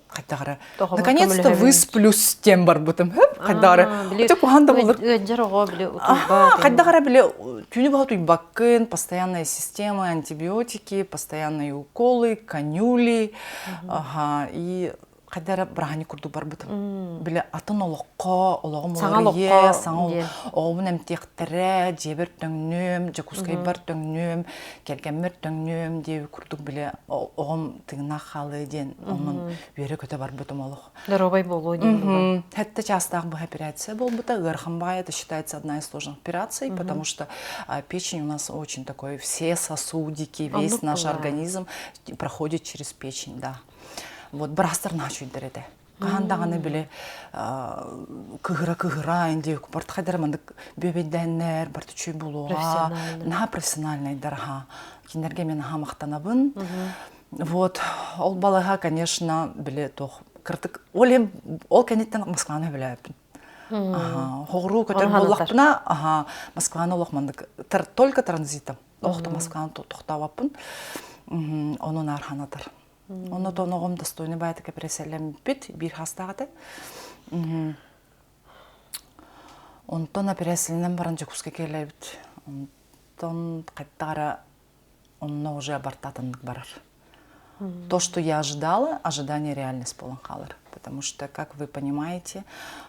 Хайдах Наконец-то высплюсь тем барбытым. Хайдах эрэ. Куһаан да булыр. Ыалдьар оҕо били утуйбат. Хайдах эрэ били түүнү быһа утуйбаккын, постоянная система, антибиотики, постоянные уколы, канюли. Ага, и хайда эрэ бырааһынньык курдук барбытым. Били атын олоххо, олоҕум уларыйыа, саҥа оҕобун эмтиэхтэрэ, дьиэбэр төҥнүөм, Дьокуускайбар төҥнүөм, кэргэммэр төҥнүөм диэбит курдук били оҕом тыыннаах хаалыа диэн онон үөрэ-көтө барбытым олох. Доруобай буолуо диэн. Сэттэ чаастаах быһа операция буолбута. Ыарахан баҕайы, это считается одна из сложных операций, потому что печень у нас очень такой, все сосудики, весь наш организм проходит через печень, да. Вот быраастар наһаа үчүгэйдэр этэ. Хаһан даҕаны били кыһыра-кыһыра инди барт хайдара маннык бүөбэйдээннэр барт үчүй буолуоҕа наһаа профессиональнайдар аха кинилэргэ мен наһаа махтанабын вот ол балаһа конечно били туох кыртык ол эм ол кэнниттэн Москваны сөбүлээбиппин хоҕуруу көтөр буоллахпына аха Москваны олох маннык только транзитом охто Москваны тохтообоппун ону наар ханатар Онно тоноҕум достойный баайдык эпэрээссийэлэммит биир хаастаах этэ. Онтон эпэрээссийэлэнэн баран Дьокуускай кэлэбит. Онтон хайдах эрэ онно уже барта атыннык барар. То, что я ожидала, ожидание реальность буолан хаалар. Потому что, как вы понимаете,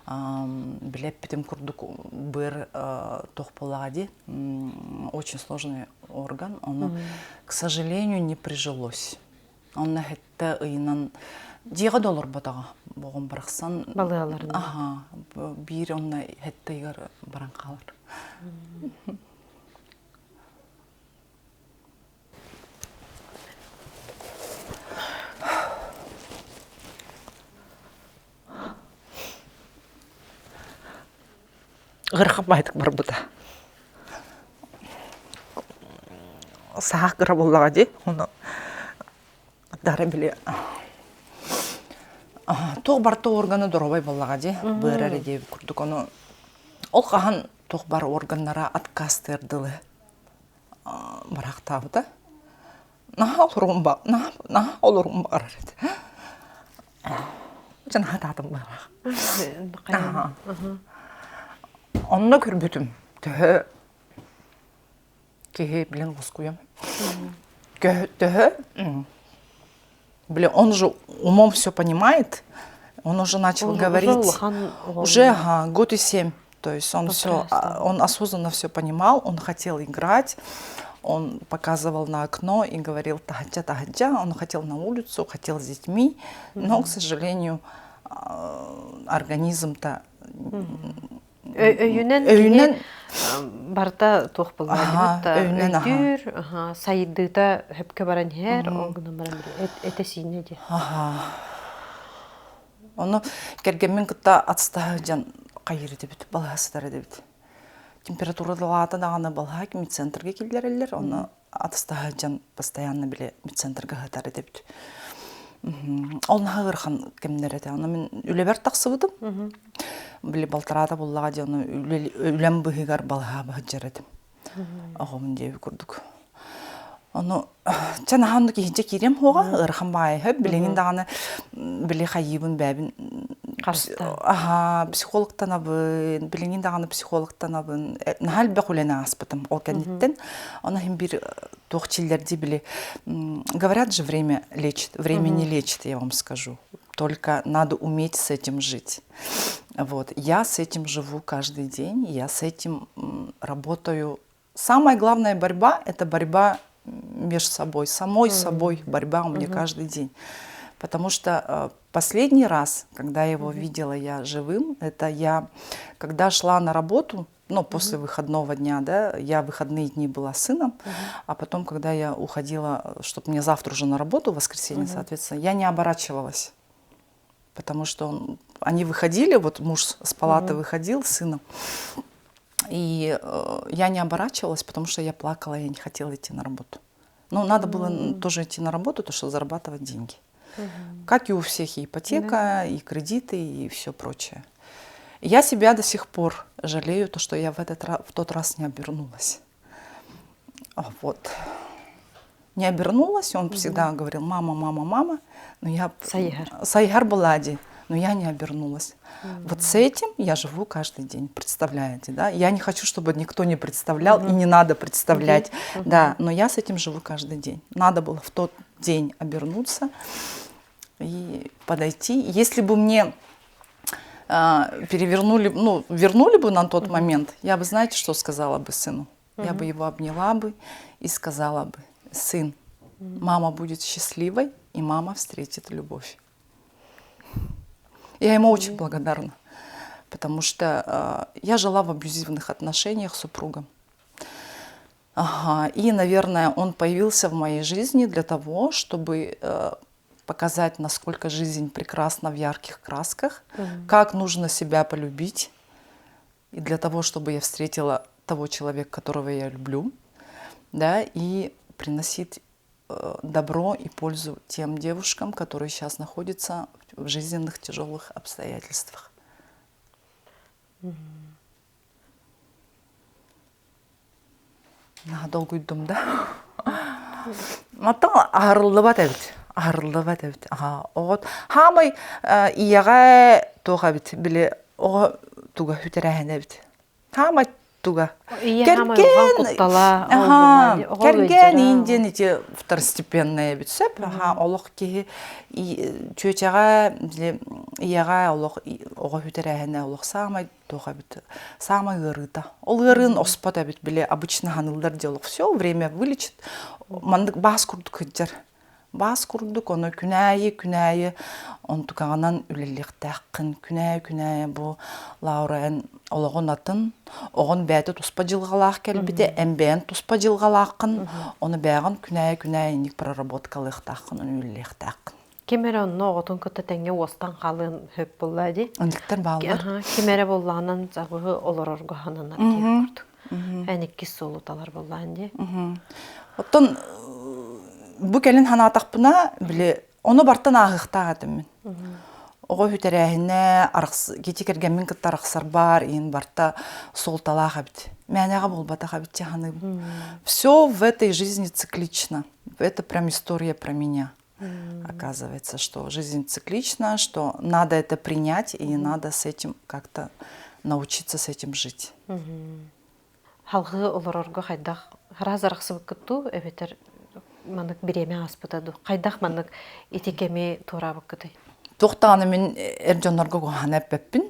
билэппитим курдук быр туох буоллаҕа дии, очень сложный орган, ону, к сожалению, не прижилось. Онно сэттэ ыйынан дьиэҕэ да олорботоҕо. Боҕум барахсан балыаларын. Аха, биир онно сэттэ ыйыгар баран хаалар. Ыарахан баайдык барбыта. Саах кыра буоллаҕа дии, ону дара били туох барыта органа доруобай буоллаҕа дии, быар эрэ диэбит курдук ону ол хаһан туох бар органнара отказтыыр дылы бараахтаабыта. Наһаа олоруом наһаа олоруом баҕарар этэ. Дьэ наһаа таатым баҕалаах. Онно көрбүтүм төһө киһи билин лоскуйам. Төһө Блин, он же умом все понимает, он уже начал он говорить. Уже, уже ага, год и семь. То есть он все, он осознанно все понимал, он хотел играть, он показывал на окно и говорил таһырдьа, таһырдьа, он хотел на улицу, хотел с детьми, но, к сожалению, организм-то Өйүнэн өйүнэн барыта туох буолла өйүнэн өйдүүр сайдыыта хөпкө баран иһэр ол гынан баран этэ-сиинэ дии Ону кэргэммин кытта атыстаһа сылдьан хайыыр этибит, балаһа сытар этибит. Температуралаата даҕаны балаһа медцентрга киллэрэллэр, ону атыстаһа сылдьан постоянно били медцентрга сытар этибит. Ол наһаа ыарахан кэмнэр этэ. Ону мин үлэбэр тахсыбытым. Били балтараата буллаҕа дии, ону үлэм быһыгар балаһа сылдьар этим. Оҕобун диэбит курдук. Ону чэ наһаа оннук иһирдьэ киириэм суоҕа, ыарахан баҕайы билигин даҕаны били хайыыбын бэйэбин аһаа психологтанабын, билигин даҕаны психологтанабын. Наһаа элбэх үлэни ааспытым ол кэнниттэн. Ону иһин биир туох чиллэрдии били говорят же время лечит, время не лечит, я вам скажу. Только надо уметь с этим жить. Вот. Я с этим живу каждый день, я с этим работаю. Самая главная борьба – это борьба между собой, самой собой борьба у меня каждый день. Потому что последний раз, когда я его видела я живым, это я, когда шла на работу, ну, после выходного дня, да, я выходные дни была с сыном, а потом, когда я уходила, чтобы мне завтра уже на работу, в воскресенье, соответственно, я не оборачивалась, потому что они выходили, вот муж с палаты выходил с сыном, и я не оборачивалась, потому что я плакала, я не хотела идти на работу. Ну, надо было тоже идти на работу, то что зарабатывать деньги. Как и у всех, и ипотека, и кредиты, и все прочее. Я себя до сих пор жалею, то, что я в тот раз не обернулась. Вот. Не обернулась, он всегда говорил: мама, мама, мама, но я... Сайыһар. Сайыһар буоллаҕа дии, но я не обернулась. Вот с этим я живу каждый день, представляете, да? Я не хочу, чтобы никто не представлял, и не надо представлять, да, но я с этим живу каждый день. Надо было в тот день обернуться и подойти. Если бы мне перевернули, ну, вернули бы на тот момент, я бы, знаете, что сказала бы сыну? Я бы его обняла бы и сказала бы: сын, мама будет счастливой, и мама встретит любовь. Я ему очень благодарна, потому что я жила в абьюзивных отношениях с супругом. Ага, и, наверное, он появился в моей жизни для того, чтобы показать, насколько жизнь прекрасна в ярких красках, как нужно себя полюбить, и для того, чтобы я встретила того человека, которого я люблю, да, и приносить добро и пользу тем девушкам, которые сейчас находятся в жизненных тяжелых обстоятельствах. Наһаа долгуйдум да. Маттан аһарыллыбат эбит. Аһарыллыбат эбит. Аха, оҕот хаамай ийэҕэ туох эбит били оҕо туга сүтэрээһинэ эбит. Хаамай туга. Кэргэн куттала кэргэн иин диэн ити второстепенная эбит сөп. Аха, олох киһи чүөчэҕэ били ийэҕэ олох оҕо сүтэрээһинэ олох саамай туох эбит саамай ыарыыта. Ол ыарыын оспот эбит били обычно ханыллар диалог все время вылечит. Маннык баас курдук сылдьар. Баас курдук ону күнээйи күнээйи онтукаҕынан үлэлиэхтээххин. Күнээйи күнээйи бу Лаура эн олоҕун атын, оҕон бэйэтэ туспа дьылҕалаах кэлбитэ, эн бэйэн туспа дьылҕалааххын, ону бэйэҕин күнээйи күнээйи инник проработкалыахтааххын, ону үлэлиэхтээххин. Ким эрэ онно оҕотун кытта тэҥҥэ уостан хаалыан сөп буолла дии. Ынтыктар бааллар. Ким эрэ буоллаҕынан заҕыһы олорорго хананар диэн курдук. Эн иккис суолу талар буоллаан дии. Оттон бу кэлин ханаатахпына, били ону бартан ааһыахтаах этим мин. Оҕо үтэрээһинэ, кити кэргэммин кытта арахсарбар, иин барта суолталаах эбит. Мээнэҕэ буолбатах эбит ханыыбын. Все в этой жизни циклично. Это прям история про меня. Оказывается, что жизнь циклична, что надо это принять и надо с этим как-то научиться с этим жить. Халгыы олорорго хайдах хараас арахсыбыккыт дуу эбэтэр маннык бириэмэ ааспыта дуу хайдах маннык ити кэми туораабыккытый? Туохтаҕына мин эр дьоннорго куһаҕаны эппэппин.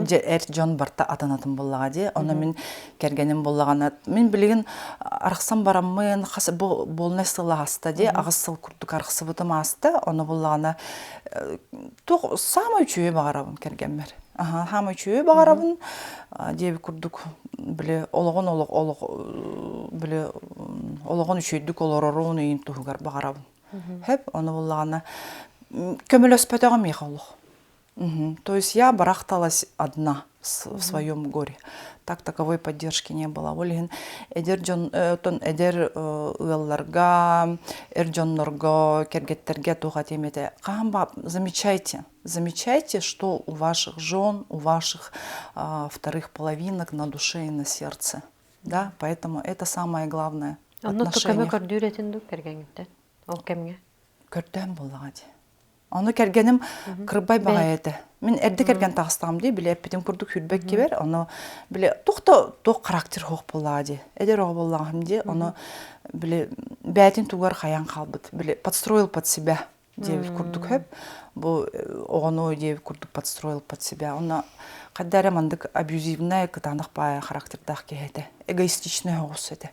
Дьэ эр дьон барта атын-атын буоллаҕа дии. Ону мин кэргэним буоллаҕына мин билигин арахсан бараммын хас бу буолнай сыл ааста дии аҕыс сыл курдук арахсыбытым ааста. Ону буоллаҕына туох саамай үчүгэйи баҕарабын кэргэммэр. Аха, саамай үчүгэйи баҕарабын диэбит курдук били олоҕун олох олох били олоҕун үчүгэйдик олорорун ыйын туһугар баҕарабын. Хөп, ону буллаҕына көмөлөспөтөҕүм миэхэ олох. То есть я барахталась одна в своем горе. Так таковой поддержки не было. Ол иһин эдэр дьон эдэр ыалларга, эр дьоннорго, кэргэттэргэ туох этиэм этэ. Хаһан замечайте, замечайте, что у ваших жен, у ваших вторых половинок на душе и на сердце. Да, поэтому это самое главное. Онно көмө көрдүүр этин дуу кэргэҥҥиттэн ол кэмҥэ? Көрдөөн буоллаҕа дии. Ону кэргэним кырбай баҕайы этэ. Мин эрдэ кэргэн таҕыстаҕым дии, били эппитим курдук сүүрбэт кибэр, ону били туох да туох характер суох буоллаҕа дии. Эдэр оҕо буоллаҕым дии, ону били бээтин тугар хайан хаалбыт, били подстроил под себя диэбит курдук хөп. Бу оҕону диэбит курдук подстроил под себя. Онно хайда эрэ мандык абьюзивная кытаанах баайа характердаах киһи этэ. Эгоистичный оҕус этэ.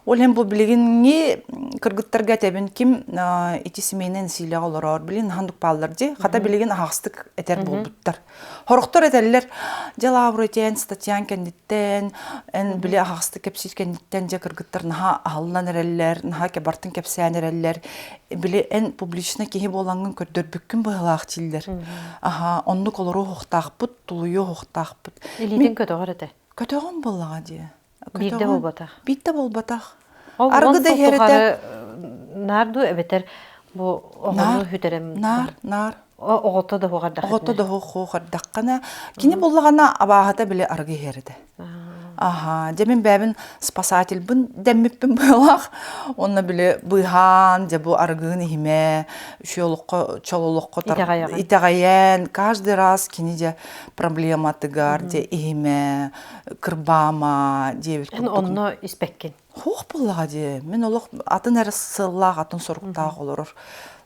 Ол иһин бу билигиҥҥи кыргыттарга этэбин ким ити семейнэй насилиеҕа олорор билигин ханнык бааллар дии. Хата билигин аһаҕастык этэр буолбуттар. Хорохтор этэллэр дьэ Лавра эн статьян кэнниттэн эн били аһаҕастык кэпсиир кэнниттэн дьэ кыргыттар наһаа аһыллан эрэллэр, наһаа бартын кэпсээн эрэллэр. Били эн публично киһи буолаҥҥын көрдөрбүккүн быһалаах дииллэр. Аха, оннук олоруо уохтаахпыт, тулуйуо уохтаахпыт. Илиитин көтөҕөр этэ. Көтөҕөн буоллаҕа дии. Биирдэ буолбатах. Биирдэ буолбатах. Ол Аргы да иһэр этэ. Наар дуу эбэтэр бу оҕону хүтэрем. Наар, наар. Оҕото да хуохардаххына. Оҕото да хуохардаххына. Кини буллаҕына абааһыта били аргы иһэр этэ. Аха, дьэ мин бэйэбин спасательбын дэммиппин быһалаах. Онно били быыһаан, дьэ бу арыгыын иһимэ, үчүгэй олоххо, чол олоххо итэҕэйэн, каждый раз кини дьэ проблематыгар, дьэ иһимэ, кырбаама диэбит Эн онно испэккин. Хуох буоллаҕа дии. Мин олох атын эрэ сыллаах, атын соруктаах олорор.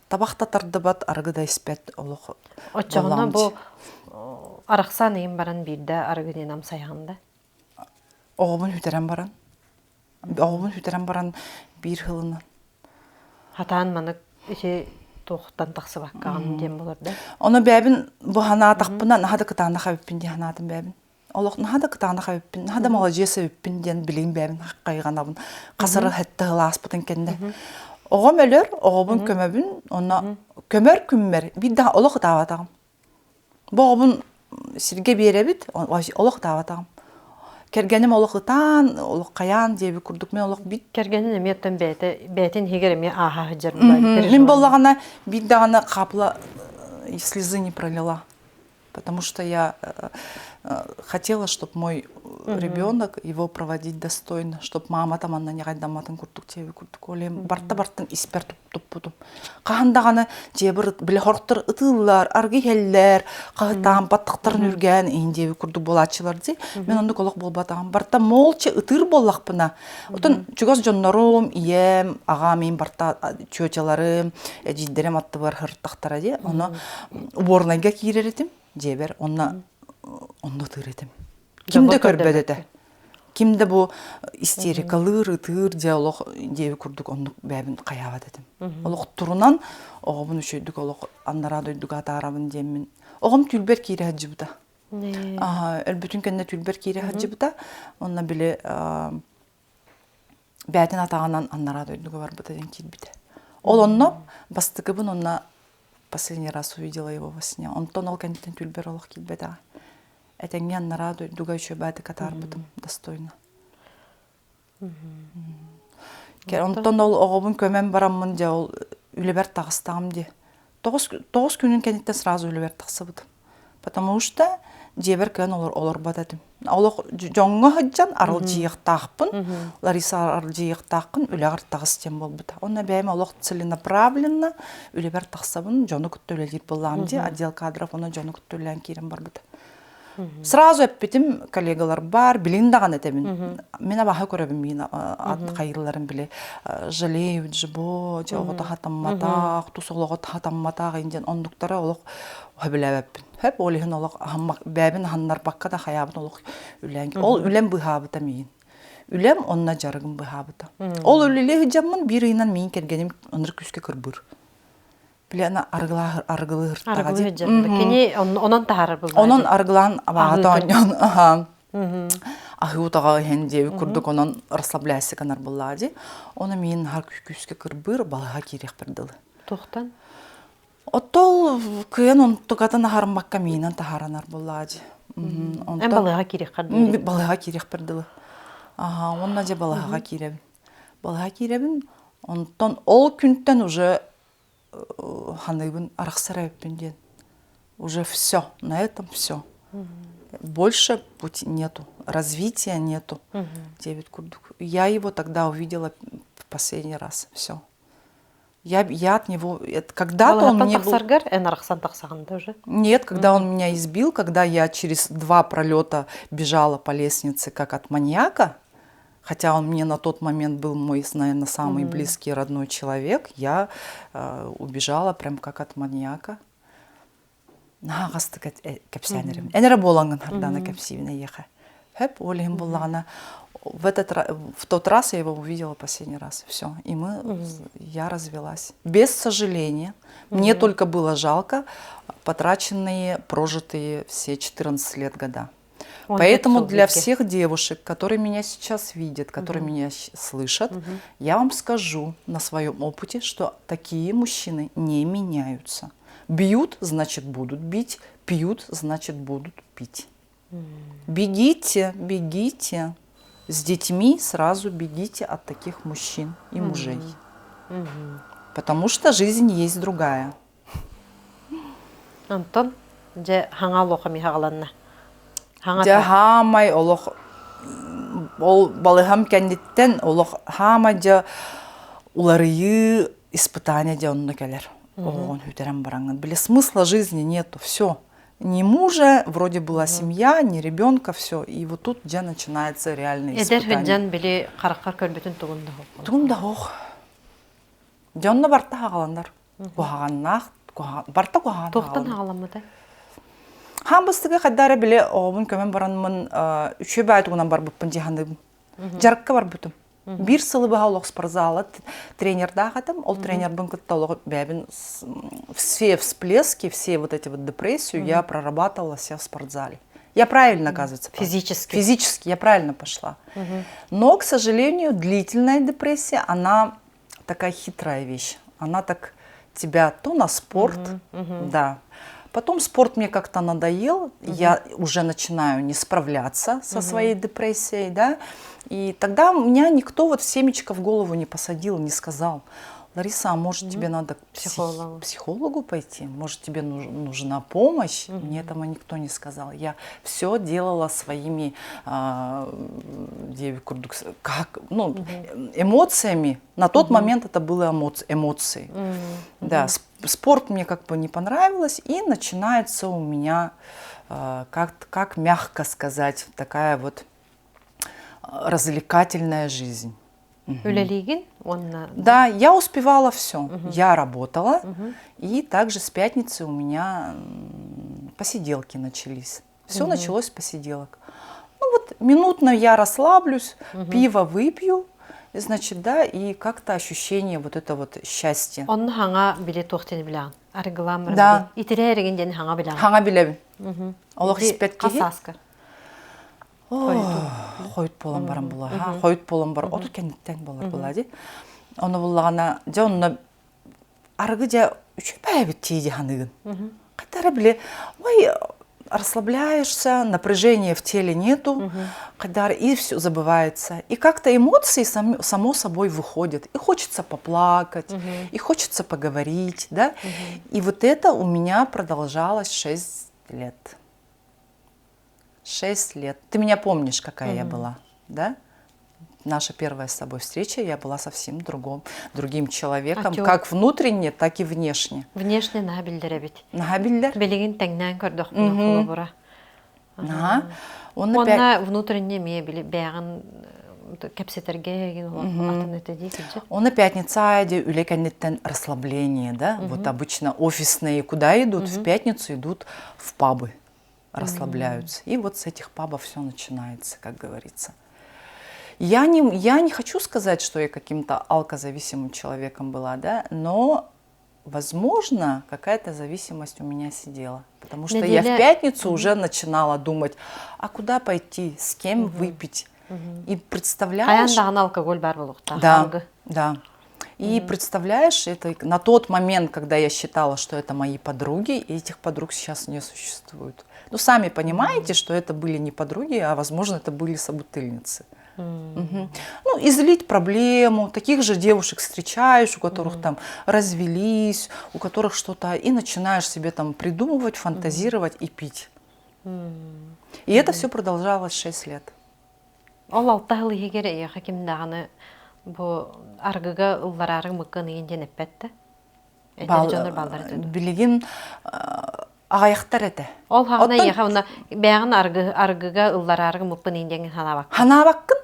Табах да тардыбат, арыгы да испэт олох. Оччоҕуна бу арахсан ыйын баран биирдэ арыгы амсайаҕын да? Оҕобун сүтэрэн баран. Оҕобун сүтэрэн баран биир сылынан. Хатаан манык ити туохтан тахсыбаккаҕын диэн болор да? Ону бэйэбин бу ханаатахпына наһаа да кытаанах эбиппин дии санаатым бэйэбин. Олох наһаа да кытаанах эбиппин, наһаа да маладьыас эбиппин диэн билигин бэйэбин хайҕанабын. Хасары хэтте сылааспытын кэннэ. Оҕом өлөр, оҕобун көмөбүн, онно көмөр күммэр биир да олох ытаабатаҕым. Бу оҕобун сиргэ биэрэбит, олох ытаабатаҕым. Кэргэним олох ытаан, олох хайаан диэбит курдук мен олох бит. Кэргэнин эмиэ оттон бэйэтэ бэйэтин иһигэр эмиэ ааһа сылдьар Мин буоллаҕына биир даҕаны капла слезы не пролила. Потому что я хотела, чтобы мой ребенок его проводить достойно, чтобы мама там анна ньаҕайдамматын курдук диэби курдук олем барта бартын испэр туппутум. Хаһан даҕаны дьиэбэр били хорохтор ытыыллар, аргы иһэллэр, хаһытаан баттахтарын үргээн иһин диэби курдук буолааччылар дии. Мен оннук олох буолбатаҕым. Барта молча ытыыр буоллахпына, отон чугас дьоннорум, ийэм, аҕам, иин барта тетяларым, эдьиийдэрим аттыбар сырыттахтара дии. Ону уборнайга киирэр этим дьиэбэр, онно онно ытыыр этим. Ким да көрбөт этэ. Ким да бу истерикалыыр, ытыыр дьэ олох диэби курдук оннук бэйэбин хайаабат этим. Олох турунан оҕобун үчүгэйдик олох анараа дойдуга атаарабын диэммин. Оҕом түүлбэр киирэ сылдьыбыта. Өлбүтүн кэннэ түүлбэр киирэ сылдьыбыта. Онно били бээтин атаҕынан анараа дойдуга барбыта диэн киирбитэ. Ол онно бастакыбын онно последний раз увидела его во сне. Онтон ол кэнниттэн түүлбэр олох киирбэтэҕэ. Этэҥҥэ анараа дойдуга үчүгэйдик атаарбытым достойно. Онтон ол оҕобун көмөн бараммын дьэ ол үлэбэр таҕыстаҕым дии. Тоҕус күнүн кэнниттэн сразу үлэбэр тахсыбытым. Потому что дьиэбэр кыан олорбот этим. Олох дьоҥҥо сылдьан аралдьыйыахтаахпын, Лариса аралдьыйыахтааххын үлэҕэр таҕыс диэн буолбута. Онно бэйэм олох целенаправленно үлэбэр тахсабын, дьону кытта үлэлиир буоллаҕым дии, отдел кадров онно дьону кытта үлэлээн киирэн барбыта. Сразу эппитим коллегаларбар, билин даҕаны этэбин. Мин абаһы көрөбүн миин ат хайыыларын били жалеют же бо, дьэ оҕото хатамматах, тус олоҕо хатамматах диэн оннуктара олох сөбүлээбэппин. Хөп ол иһин олох бэйэбин аһыннарбакка да хайаабын олох үлээн ол үлэм быһаабыта миин. Үлэм онно дьарыгым быһаабыта. Ол үлэлии сылдьаммын биир ыйынан миин кэргэним ынырык күүскэ кырбыыр. Били ана арыгылаах арыгылыыртаҕа дии. Кини онон таһаарар булла. Онон арыгылаан абааһыта оонньоон аһаа аһыы утаҕа иһэн диэбит курдук онон расслабляйся гынар буллаа дии. Ону миин наһаа күүскэ кырбыыр балыһа киириэхпэр дылы. Туохтан? Оттол кыйан онтукатын аһармакка миинэн таһааранар буллаа дии. Эн балыһа киириэххэр дылы. Балыһа киириэхпэр дылы. Аха, онно дьэ балыһаҕа киирэбин. Балыһа киирэбин. Онтон ол күнтэн уже ханыыбын арахсар эбиппин диэн. Уже все, на этом все. Больше пути нету, развития нету. Диэбит курдук. Я его тогда увидела в последний раз. Все. Я, я от него... Когда-то он мне был... Нет, когда он меня избил, когда я через два пролета бежала по лестнице, как от маньяка, хотя он мне на тот момент был мой, наверное, самый близкий родной человек, я э, убежала прям как от маньяка. Наһаа хастык кэпсээн эрим. Эн эрэ буолаҥҥын Хардана кэпсиибин эйиэхэ. Хөп, ол иһин буллаҕына в этот в тот раз я его увидела последний раз. Все. И мы, я развелась. Без сожаления. Мне только было жалко потраченные, прожитые все 14 лет года. Поэтому для всех девушек, которые меня сейчас видят, которые меня слышат, я вам скажу на своем опыте, что такие мужчины не меняются. Бьют, значит, будут бить, пьют, значит, будут пить. Бегите, бегите. С детьми сразу бегите от таких мужчин и мужей. Потому что жизнь есть другая. Онтон дьэ хаҥа олох эмиэ хаҕаланна. Дьэ хаамай олох ол балыһам кэнниттэн олох хаамай дьэ уларыйыы испытание дьэ онно кэлэр. Оҕоҕун сүтэрэн бараҥҥын. Били смысла жизни нету, все. Ни мужа, вроде была семья, ни ребенка, все. И вот тут дьэ начинается реальное испытание. Эдэр сылдьан били хараххар көрбүтүн тугун да хоох. Тугум да хоох. Дьэ онно барта хаҕаланар. Куһаҕаннаах, барта куһаҕан Туохтан хаҕаламмытай? Хаан быстыгы хайда эрэ били оҕобун көмөн баранмын үчүгэй баай тугунан барбыппын дии саныыбын. Дьарыкка барбытым. Биир сылы быһа олох спортзала тренердаах этим. Ол тренербин кытта олох бэйэбин все всплески, все вот эти вот депрессию я прорабатывала все в спортзале. Я правильно, оказывается, Физически. Физически я правильно пошла. Но, к сожалению, длительная депрессия, она такая хитрая вещь. Она так тебя то на спорт, да. Потом спорт мне как-то надоел, я уже начинаю не справляться со своей депрессией, да. И тогда меня никто вот семечко в голову не посадил, не сказал, Лариса, а может тебе надо к психологу. психологу пойти? Может тебе нужна помощь? Мне этого никто не сказал. Я все делала своими как, ну, эмоциями. На тот момент это было эмоции. Да, спорт мне как бы не понравилось, и начинается у меня, как, как мягко сказать, такая вот развлекательная жизнь. Үлэлиигин уонна Да, я успевала все. Я работала, и также с пятницы у меня посиделки начались. Все началось с посиделок. Ну вот минутно я расслаблюсь, пиво выпью, значит, да, и как-то ощущение вот это вот счастье. Онно хаҥа били туох диэни билэҕин? Арыгылаан Да. Итирээригин диэн хаҥа билэҕин. Хаҥа билэбин. Олох испэт киһи. Хасааска. Хойут буолан баран була. Хойут буолан бар. Отут кэнниттэн буолар була ди. Ону буллаҕына, дьэ онно арыгы дьэ үчүгэй бэйэбит дии ханыгын. Хатара били, ой, расслабляешься, напряжения в теле нету, когда и все забывается. И как-то эмоции сам, само собой выходят. И хочется поплакать, и хочется поговорить, да. И вот это у меня продолжалось 6 лет. 6 лет. Ты меня помнишь, какая я была, да? Наша первая с тобой встреча, я была совсем другом, другим человеком, Атё. как внутренне, так и внешне. Внешне наһаа биллэр эбит. Наһаа биллэр. Билигин тэҥнээн көрдөхпүнэ холобура. Наһаа. Онно пя- Уонна внутренне эмиэ били бэйэҕин кэпсэтэргэ эһигин атын этэ дии сылдьар. Онно пятница де үлэ кэнниттэн расслабление, да? Вот обычно офисные куда идут? В пятницу идут в пабы, расслабляются. И вот с этих пабов все начинается, как говорится. Я не хочу сказать, что я каким-то алкозависимым человеком была, да, но, возможно, какая-то зависимость у меня сидела. Потому что я в Неделя- пятницу уже начинала думать, а куда пойти, с кем выпить. И Хайаан представляешь... даҕаны алкоголь баар буолуохтаах. Да, Арыгы. да. И представляешь, это на тот момент, когда я считала, что это мои подруги, и этих подруг сейчас не существует. Ну, сами понимаете, что это были не подруги, а, возможно, это были собутыльницы. Мгм. Ну, излить проблему, таких же девушек встречаешь, у которых там развелись, у которых что-то, и начинаешь себе там придумывать, фантазировать и пить. И это все продолжалось 6 лет. Ол алта сыл иһигэр эйиэхэ ким даҕаны бу арыгыга ыллараары мыккын ыйын диэн эппэт да? Эдэр дьоннор бааллар этэ дуо? Билигин аҕайахтар этэ. Ол хаҕына Оттон эйиэхэ уонна бэйэҕин аргы аргыга ыллараары мыппын ыйын диэҥҥин санаабаккын? Ханаабаккын.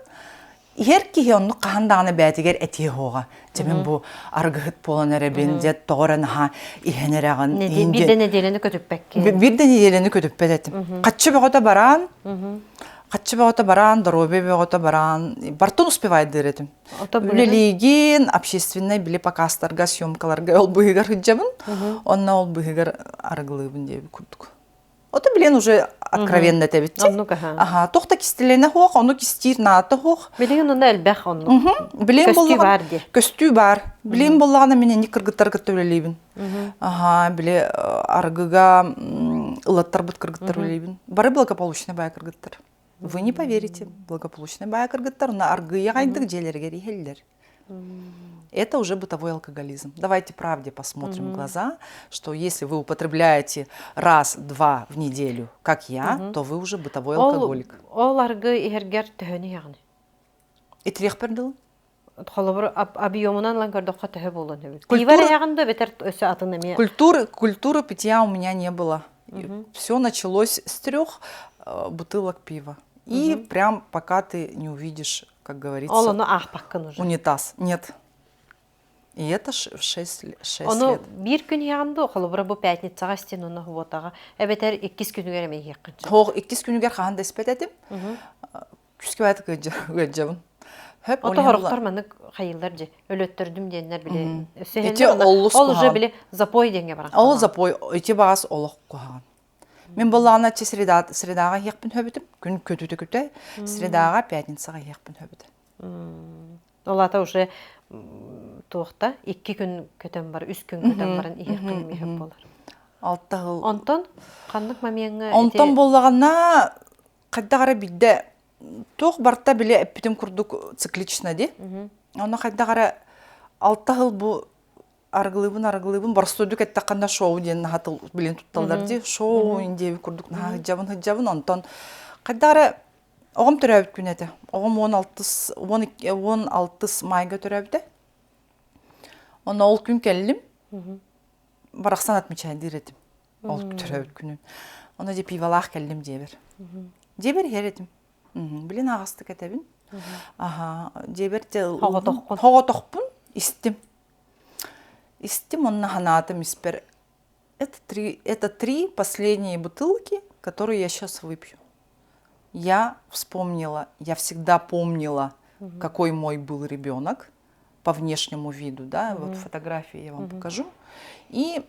Иһэр киһи оннук хаһан даҕаны бэйэтигэр этиэ суоҕа. Дьэ мин бу аргыһыт буолан эрэбин, дьэ тоҕо эрэ наһаа иһэн эрэҕин. Биир да нэдиэлэни көтүппэккин. Биир да нэдиэлэни көтүппэт этим. Хаччы бөҕөтө бараан, Хаччы бөҕөтө бараан, доруобуйа бөҕөтө бараан, бартын успевайдыыр этим. Үлэлиигин, общественнай били показтарга, съемкаларга ол быһыгар сылдьабын. Онно ол быһыгар арыгылыыбын диэбит курдук. Ото билен уже откровенно этэбит. Оннук аха. Аха, туох да кистэлэнэ суох, ону кистиир наата суох. Билигин онно элбэх оннук. Билигин Көстүү баар дии. Көстүү баар. Билигин буоллаҕына мин инник кыргыттары кытта үлэлиибин. Аха, били арыгыга ылаттарбыт кыргыттар үлэлиибин. Бары благополучный баай кыргыттар. Вы не поверите, благополучный баай кыргыттар, но аргыйа айдык дьиэлэригэр иһэллэр. Это уже бытовой алкоголизм. Давайте правде посмотрим в глаза, что если вы употребляете раз-два в неделю, как я, то вы уже бытовой алкоголик. Ол аргы иһэргэр төһөнү иһэҕин? Итириэхпэр дылы. Холобур, объемунан ылан көрдөххө төһө буолуон эбит? Пиво иһэҕин да бэтэр өссө атын эмиэ? Культуры питья у меня не было. Все началось с трех бутылок пива. И прям пока ты не увидишь, как говорится, Ол ону аахпаккын уже. Унитаз. Нет. И это в 6, 6 Ону лет. биир күн иһэҕин дуу, холобура бу пятницаҕа истин уонна субуотаҕа, эбэтэр иккис күнүгэр эмэ иһиэххин сөп. Хоох иккис күнүгэр хаһан да испэт этим. Күскэ баайты ыалдьабын. Хөп, Ото хорохтор маннык хайыллар дьи, өлөттөрдүм диэннэр били өссө Ити олус ол уже били запой диэҥҥэ баран. Ол запой, ити баас олох куһаҕан. Мин буоллаҕына чи среда, средаҕа иһиэхпин сөбүтүм. Күн көтүтэ күтэ. Средаҕа, пятницаҕа иһиэхпин сөбүтэ. Ол аата уже туохта икки күн көтөн бар, үс күн көтөн баран иһиэххин иһиэх буолар. Алта сыл. Онтон ханнык момеҥҥа Онтон буоллаҕына хайдах эрэ биирдэ туох барта били эппитим курдук циклично ди. Онно хайдах эрэ алта сыл бу арыгылыыбын арыгылыыбын боростуойдук эттэххинэ шоу диэн наһаа тыл билин тутталлар дии шоу диэбит курдук наһаа сылдьабын сылдьабын онтон хайдах эрэ оҕом төрөөбүт күнэ этэ оҕом уон алтыс уон икки уон алтыс маайга төрөөбүтэ онно ол күн кэллим барахсан отмечайдыыр этим ол төрөөбүт күнүн ону дьэ пивалаах кэллим дьиэбэр дьиэбэр иһэр этим Билин аҕастык этэбин. Аха, дьиэбэр Хоҕотоххун. Хоҕотохпун истим. Истим онно ханаатым испэр. Это три последние бутылки, которые я сейчас выпью. Я вспомнила, я всегда помнила, какой мой был ребенок по внешнему виду, да, вот фотографии я вам покажу. И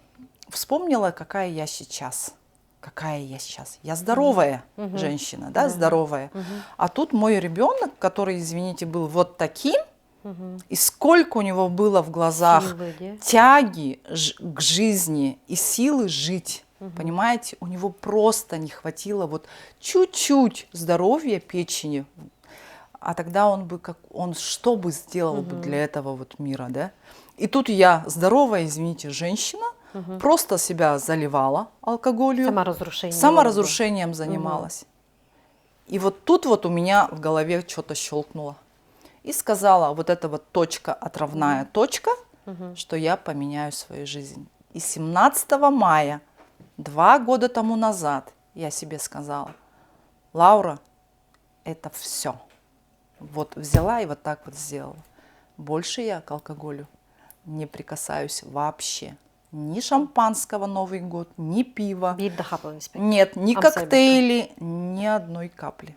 вспомнила, какая я сейчас какая я сейчас. Я здоровая женщина, да, здоровая. А тут мой ребенок, который, извините, был вот таким, и сколько у него было в глазах Силы, тяги к жизни и силы жить. Понимаете, у него просто не хватило вот чуть-чуть здоровья печени. А тогда он бы как он что бы сделал бы для этого вот мира, да? И тут я здоровая, извините, женщина, просто себя заливала алкоголью. Саморазрушением. Саморазрушением занималась. И вот тут вот у меня в голове что-то щелкнуло. И сказала, вот эта вот точка, отравная точка, что я поменяю свою жизнь. И 17 мая, 2 года тому назад, я себе сказала: Лаура, это все. Вот взяла и вот так вот сделала. Больше я к алкоголю не прикасаюсь вообще. Ни шампанского Новый год, ни пива. Биир да хаплын испэт. Нет, ни Амсайбакка. коктейли, ни одной капли.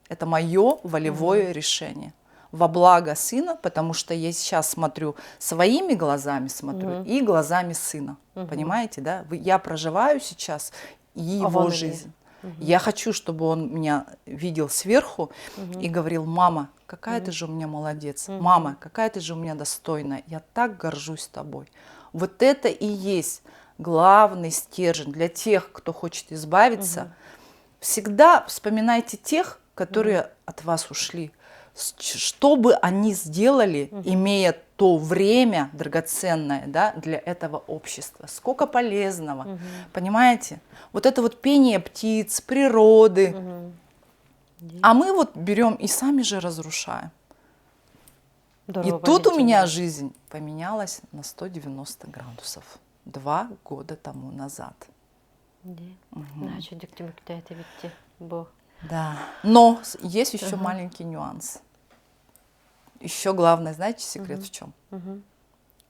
Это мое волевое решение. Во благо сына, потому что я сейчас смотрю своими глазами, смотрю и глазами сына. Понимаете, да? Я проживаю сейчас и его вон они. жизнь. Я хочу, чтобы он меня видел сверху и говорил: мама, какая ты же у меня молодец, мама, какая ты же у меня достойная, я так горжусь тобой. Вот это и есть главный стержень для тех, кто хочет избавиться. Всегда вспоминайте тех, которые от вас ушли. Что бы они сделали, имея то время драгоценное, да, для этого общества. Сколько полезного, понимаете? Вот это вот пение птиц, природы. А мы вот берем и сами же разрушаем. И тут у меня жизнь поменялась на 190 градусов. 2 года тому назад. Значит, бу. Да. Но есть еще маленький нюанс. Еще главное, знаете, секрет в чем?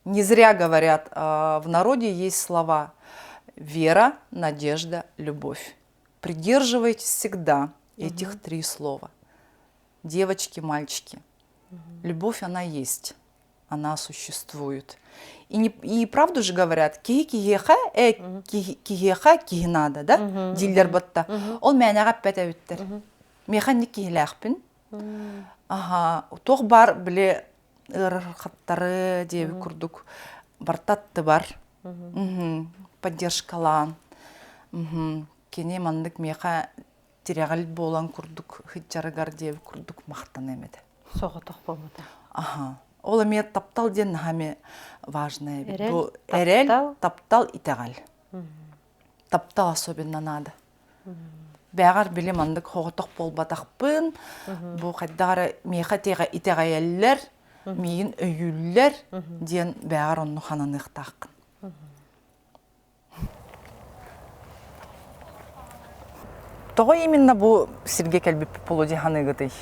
Не зря говорят, в народе есть слова вера, надежда, любовь. Придерживайтесь всегда. Этих три слова. Девочки, мальчики. Любовь, она есть. Она существует. И, не, и правду же говорят, киһи киһиэхэ, э, киһиэхэ киһи надо, да? Дииллэр батта. Ол мээнэҕэ эппэт эбиттэр. Миэхэ инник киһилээхпин. Аха, туох баар били ыарырхаттары диэбит курдук бартаттыбар поддержкалаан кини маннык миэхэ тирэҕил буолан курдук сылдьарыгар диэбит курдук махтаныам этэ. Соҕотох буолбута. Аха. Ол эмиэ таптал диэн наһаа эмиэ важное эбит. Бу эрэл, таптал, итэҕэл. Таптал особенно надо. Бэҕэр били маннык соҕотох буолбатахпын, бу хайдах эрэ миэхэ итэҕэйэллэр, миигин өйүүллэр диэн бэҕэр онну хананыахтааххын. Тоҕо именно бу сиргэ кэлбиппит буолуо дии саныыгытый?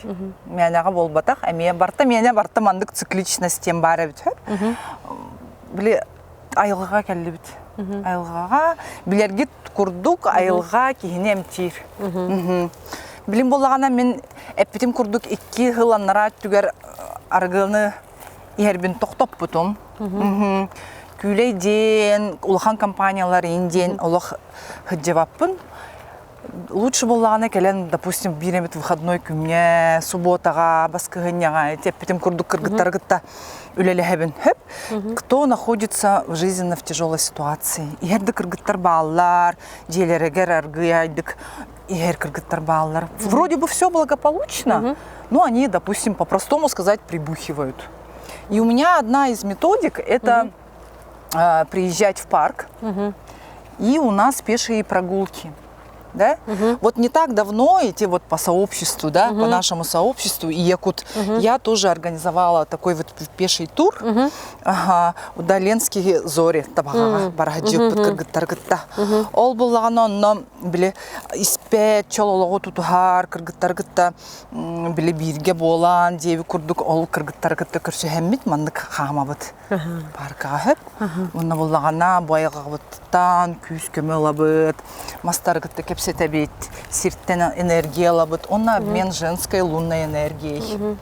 Мээнэҕэ буолбатах, эмиэ барта миэнэ барта маннык цикличность диэн баар эбит сөп. Били айылҕаҕа кэллибит. Айылҕаҕа билэргит курдук айылҕа киһини эмтиир. Билим буоллаҕына мин эппитим курдук икки сыл анараа өттүгэр арыгыны иһэрбин тохтоппутум. Күүлэй диэн, улахан компаниялар иин диэн олох сылдьыбаппын. Лучше буоллаҕына кэлэн, допустим, биир эмит выходной күҥҥэ, субботаҕа, баскыһынньаҕа эппитим курдук кыргыттары кытта үлэлэһэбин. Хөп. Кто находится в жизненно в тяжелой ситуации? Иһэр да кыргыттар бааллар, дьиэлэригэр аргыйайдык иһэр кыргыттар бааллар. Вроде бы все благополучно, но они, допустим, по-простому сказать, прибухивают. И у меня одна из методик – это приезжать в парк, и у нас пешие прогулки. Да? Угу. Вот не так давно идти вот по сообществу, да, угу. по нашему сообществу и Якут, угу. я тоже организовала такой вот пеший тур. Угу. Ага, Удаленские зори табаҕаҕа бараһадьыппыт кыргыттар кытта. Ол буллаҕына онно били испэт чол олоҕу тутуһар кыргыттар кытта били бииргэ буолан диэби курдук ол кыргыттары кытта көрсүһэммит маннык хаамабыт паркаҕа сөп. Уонна буллаҕына бу айылҕабыттан күүс-көмө ылабыт, мастары кытта кэпсэтэбит, сиртэн энергия ылабыт. Уонна обмен женской лунной энергией.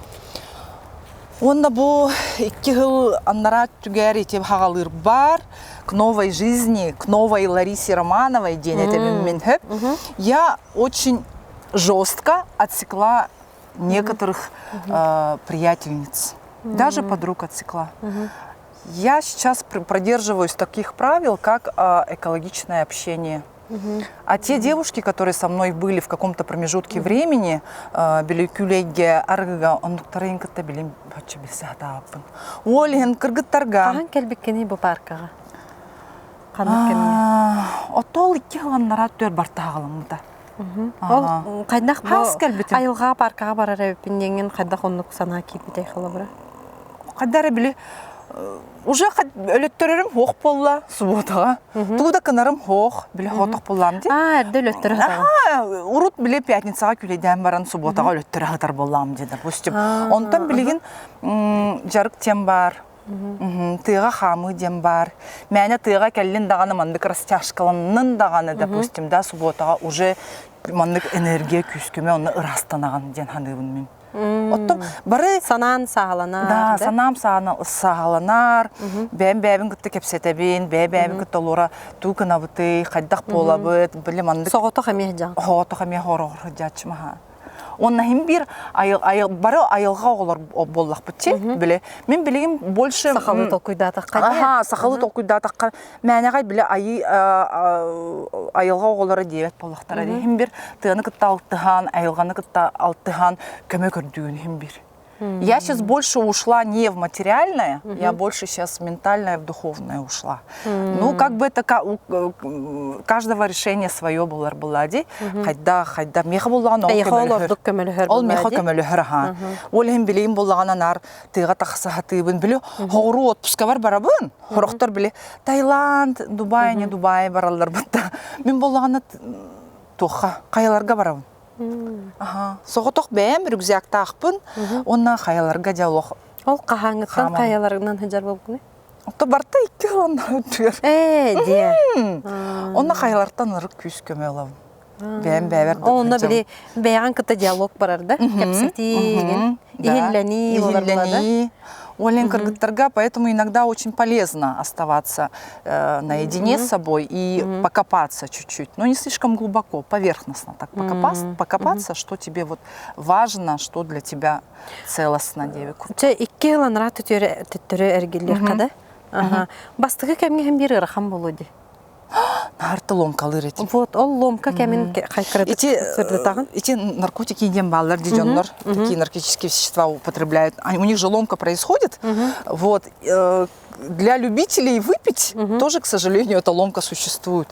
Уонна бу икки сыл аннараа өттүгэр ити хаҕалыыр бар к новой жизни, к новой Ларисе Романовой диэн этэбин мин хөп. Я очень жестко отсекла некоторых приятельниц, даже подруг отсекла. Я сейчас продерживаюсь таких правил, как экологичное общение. А те девушки, которые со мной были в каком-то промежутке времени, били күлэйгэ арыгыга оннуктарын кытта билим бачча билсэ сатаабыппын. Ол иһин кыргыттарга Хаһан кэлбиккиний бу паркаҕа? Ханнык кэмҥэ? Отол икки хыланнара түөр бартааҕаламмыта. Ол хайдах бу Хас кэлбитим. айылҕа паркаҕа барар эбиппин диэҥҥин хайдах оннук санаа киирбитэй холобура? Хайда эрэ били уже өлөттөрөрүм суох буолла субуотаҕа. Тугу да кынарым суох, били хотох буоллаам дии. Аа, эрдэ өлөттөрө сатаҕын. Аха, урут били пятницаҕа күлэйдээн баран субуотаҕа өлөттөрө сатар буоллаам дии, допустим. Онтон билигин дьарык диэн баар. Тыаҕа хаамыы диэн баар. Мээнэ тыаҕа кэллин даҕаны маннык растяжкаланнын даҕаны, допустим, да, субуотаҕа уже маннык энергия күүскүмэ онно ыраастанаҕын диэн саныыбын мин. Оттон бары санаан саҕаланар. Да, санаам саҕаланар. Бэйэм бэйэбин кытта кэпсэтэбин, бэйэ бэйэбин кытта олора туу гынабытый, хайдах буолабыт, били маннык. Соҕотох эмиэ дьаҥ. Соҕотох эмиэ хороҕор сылдьааччым аха. Уонна иһин биир айыл, бары айылҕа оҕолор буоллахпыт чи, били. Мин билигин больше сахалыы толкуйдаатахха Аха, сахалыы толкуйдаатахха мээнэҕэ били айыы айылҕа оҕолоро диэбэт буоллахтара дии. Иһин бир тыаны кытта алтыһан, айылҕаны кытта алтыһан көмө көрдүүн иһин бир. Я сейчас больше ушла не в материальное, я больше сейчас в ментальное, в духовное ушла. Ну, как бы это у каждого решение свое булар была ди. Хайда, хайда, меха буллаҕан ол көмөлөһөр. Ол меха көмөлөһөр аха. Ол иһин билигин буллаҕана нар тыга тахса хатыыбын били хоҕуруу отпускабар барабын. Хорохтор били Таиланд, Дубай, не Дубай бараллар бутта. Мин буллаҕана туохха хайаларга барабын. Аха. Соҕотох бэйэм рюкзактаахпын уонна хайаларга диалог. Ол хаһааҥҥыттан хайаларынан сылдьар буолгуный? Ото барта икки хыланнар Ээ, диэ. Онно хайалартан ырык күүс көмө ылабын. Бэйэм бэйэбэр Онно били бэйэҕин кытта диалог барар да, кэпсэтии, иһиллэнии буолар да. Олен кыргыттарга, поэтому иногда очень полезно оставаться наедине с собой и покопаться чуть-чуть, но не слишком глубоко, поверхностно так покопаться, покопаться, что тебе вот важно, что для тебя целостно девику. Чэ, икки ыланара төттөрү эргиллиэххэ да? Аха. Бастакы кэмҥэ иһин биир ыарахан буолуо дии. Наарты ломкалыыр этим. Вот, ол ломка кэмин хайкырытык Эти, сырдытаҕын. эти наркотики диэн бааллар дии дьоннор, такие наркотические вещества употребляют. У них же ломка происходит. Вот, для любителей выпить тоже, к сожалению, эта ломка существует.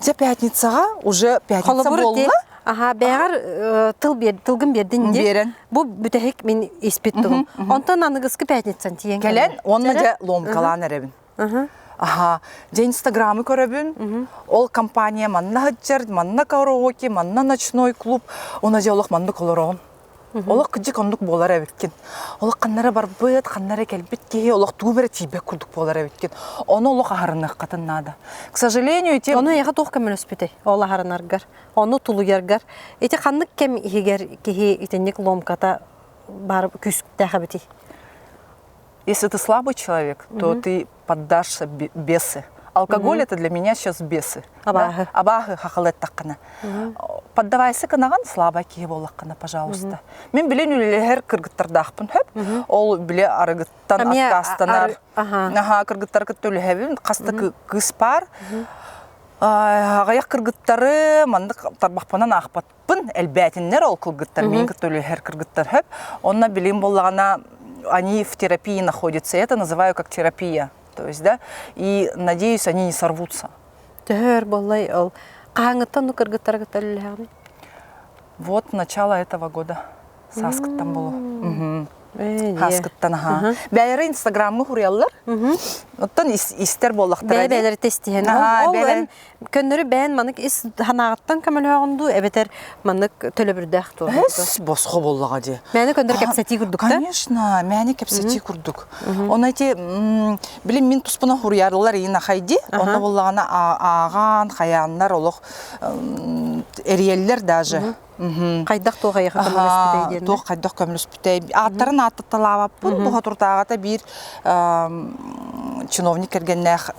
Те пятницаға уже пятница буолла. Аха, бэҕэр тыл бер, тылгын бердин ди. Берен. Бу бүтэһик мин испит тылым. Онтон аныгыскы пятницан тиийэн Кэлэн, онно дьэ ломкалаан эрэбин. Аха, дьэ Инстаграмы көрөбүн. Ол компания манна сылдьар, манна караоке, манна ночной клуб. Она дьэ олох маннык олороҕун. Олох кыдьык оннук буолар эбиккин. Олох ханнара барбыт, ханнара кэлбит киһи олох тугу эрэ тиийбэт курдук буолар эбиккин. Ону олох аһарыныаххытын наада. К сожалению, ити... Ону эйиэхэ туох көмөлөспүтэй ол аһарынаргар, ону тулуйаргар? Ити ханнык кэм иһигэр киһи итинник ломката бар күүстээх эбитий? Если ты слабый человек, то ты поддашься бесы. Алкоголь это для меня сейчас бесы. Абааһы. Абааһы хахалеттаххына. Поддавайся кынаҕын слабай киһи буоллаххына, пожалуйста. Мин билин үлэлэһэр кыргыттардаахпын хөп. Ол биле арыгыттан откастанар. Аха, кыргыттар кытта үлэһэбин. Хаста кыыс бар. Аҕыйах кыргыттары маннык тарбахпынан аахпат Пын элбээтиннэр ол кылгыттар, мин кытта үлэһэр кыргыттар хөп. Онно билим буоллаҕына, они в терапии находятся. Я это называю как терапия. То есть, да, и надеюсь, они не сорвутся. Төһөр буоллай ол хаһааҥҥыттан ну кыргыттара кытта үлэлэһэҕиний? Вот начало этого года. Сааскыттан болу. Хааскыттан аха. Бэйэрэ инстаграмҥа хуруйаллар. Оттон истэр буоллахтара. Бэйэ-бэйэлэри тестиһэн. Ол эн көннөрү бэйэн маннык ис санааҕыттан көмөлөһөҕүн дуу эбэтэр маннык төлөбүрдээх туох? Эс босхо буоллаҕа дии. Мээнэ көннөрү кэпсэтии курдук да? Конечно, мээнэ кэпсэтии курдук. Оны эти билим мин туспуна хуруйарылар иин ахайди. Онно буоллаҕына ааҕаан, хайааннар олох эриэллэр даже. Хайдах туох айаха көмөлөспүтэй диэн. Туох хайдах көмөлөспүтэй. Ааттарын ааттаталаабаппын. Бу хотуртааҕата биир чиновник кэргэннээх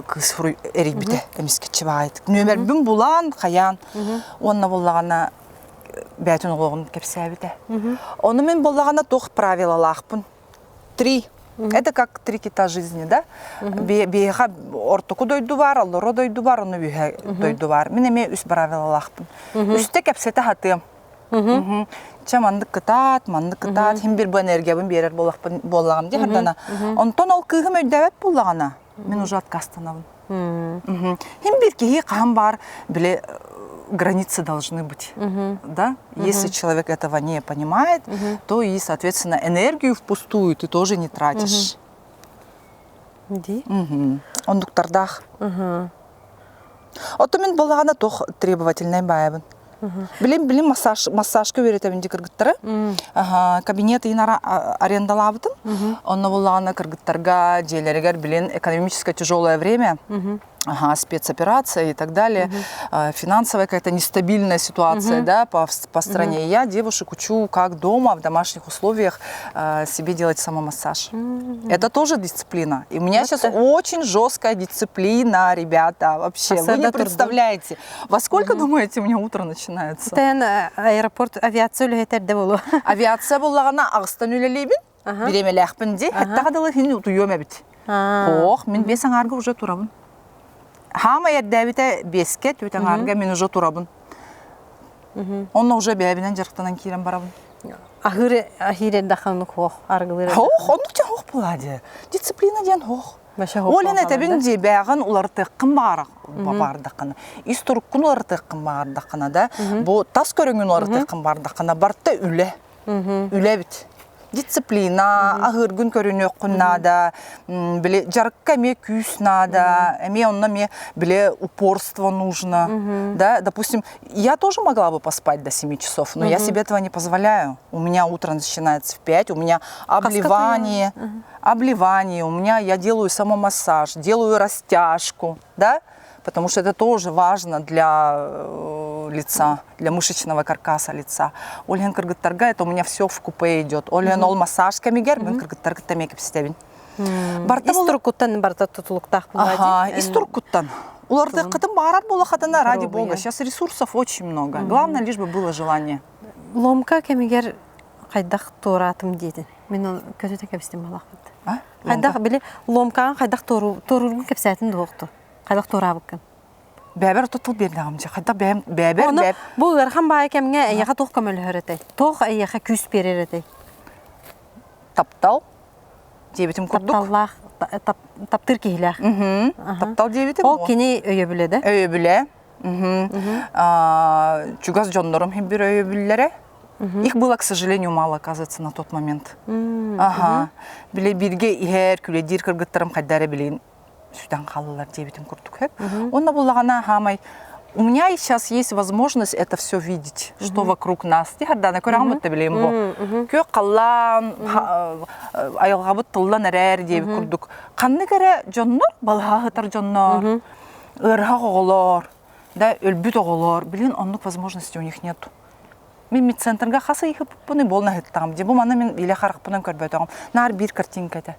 кыыс эрийбитэ эмискэччи баҕайытык. Нүөмэрбин булан, хайаан уонна буллаҕына бээтин олоҕун кэпсээбитэ. Ону мин буллаҕына туох правилалаахпын. Три. Это как три кита жизни, да? Биэхэ ортоку дойду бар, аллоро дойду бар, ону үһэ дойду бар. Мин эмиэ үс правилалаахпын. Үстэ кэпсэтэ хатыам. Чэ маннык кытаат, маннык кытаат, хим бир бу энергиябын биэрэр буоллахпын буоллаҕым дии хардана. Онтон ол кыыһым өйдөөбөт буоллаҕына, мин уже отказтанабын. Хим бир киһи хаһан баар били границы должны быть, да? Если человек этого не понимает, то и, соответственно, энергию впустую ты тоже не тратишь. Ди? Ондуктардаах. Ото мин буоллаҕына туох требовательнай баайабын. Билим билим массаж массажка үөрэтэбин ди кыргыттары. Кабинет ыйын арендалаабытым. Онно буоллаҕына кыргыттарга дьиэлэригэр билин экономическое тяжелое время ага, спецоперация и так далее, финансовая какая-то нестабильная ситуация, да, по стране. Я девушек учу, как дома, в домашних условиях себе делать самомассаж. Это тоже дисциплина. И у меня сейчас очень жесткая дисциплина, ребята, вообще. Вы не представляете. Во сколько, думаете, у меня утро начинается? Тэн аэропорт авиация үлэһитэ эрдэ буолуо. Авиация буллаҕына аҕыстан үлэлиибин. Бириэмэлээхпин дии. Хэттэҕэ дылы хин утуйуом эбит. Ох, мин биэс аҥаарга уже турабын. Хаама эрдээбитэ биэскэ, түөт аҥаарга мин уже турабын. Онно уже бэйэбинэн дьарыктанан киирэн барабын. Аһыыр аһыыр эрдэххэ оннук хоох аргылыыр. Хоох, оннук дьэ хоох буолаа дии. Дисциплина диэн хоох. Ол эн этэбин дии бээҕин уларытыаххын баара баардаххына, ис туруккун уларытыаххын баардаххына да, бу тас көрүҥүн уларытыаххын баардаххына барыта үлэ. Үлэ эбит. Дисциплина, аһыыргын көрүнүөххүн наада, били дьарыкка эмиэ күүс наада, эмиэ онно эмиэ били упорство нужно, да, допустим, я тоже могла бы поспать до 7 часов, но я себе этого не позволяю. У меня утро начинается в 5, у меня обливание, обливание, у меня я делаю самомассаж, делаю растяжку, да, потому что это тоже важно для... лица, для мышечного каркаса лица. Ол иһин кыргыттарга это у меня все в купе идет. Ол иһин ол массаж кэмигэр мин кыргыттар кытта эмиэ кэпсэтэбин. Барта ис туруккуттан барта тутулуктаах Ага, ис туруккуттан. Улардыккытын баарар буолахатына, ради бога, сейчас ресурсов очень много. Главное, лишь бы было желание. Ломка кэмигэр хайдах туораатым диэтин. Мин көтүтэ кэбистим балахпыт. Хайдах били ломкаҕын хайдах туоруургун кэпсээтин дуохту. Хайдах туораабыккын. Бэбэр ото тыл биэрдэҕим дьэ. Хайдах бэйэм бэбэр бэб. Бу ыарахан баайы кэмҥэ эйиэхэ туох көмөлөһөр этэй? Туох эйиэхэ күүс биэрэр этэй? Таптал диэбитим курдук. Тапталлаах таптыыр киһилээх. Таптал диэбитим. Ол кини өйөбүлэ да? Өйөбүлэ. Чугас дьоннорум хим бир өйөбүллэрэ. Их было, к сожалению, мало, оказывается, на тот момент. Ага. Биле бирге иһэр, күлэдиир кыргыттарым хайда эрэ билигин сүтэн хааллылар диэбитим курдук хөп. Онно буллаҕына хаамай у меня сейчас есть возможность это все видеть, что вокруг нас. Ти хардана көрөҕүм бутта билейм бу. Күөх халлаан, айылҕабыт тыллан эрээр диэбит курдук. Ханнык эрэ дьоннор, балаһа сытар дьоннор, ыарыһах оҕолор, да өлбүт оҕолор, билин оннук возможности у них нету. Мин медцентрга хас ыйыппыны болна ыһыттаҕым. Дьэ бу маны мин илэ харахпынан көрбөтөҕүм. Наар биир картинка этэ.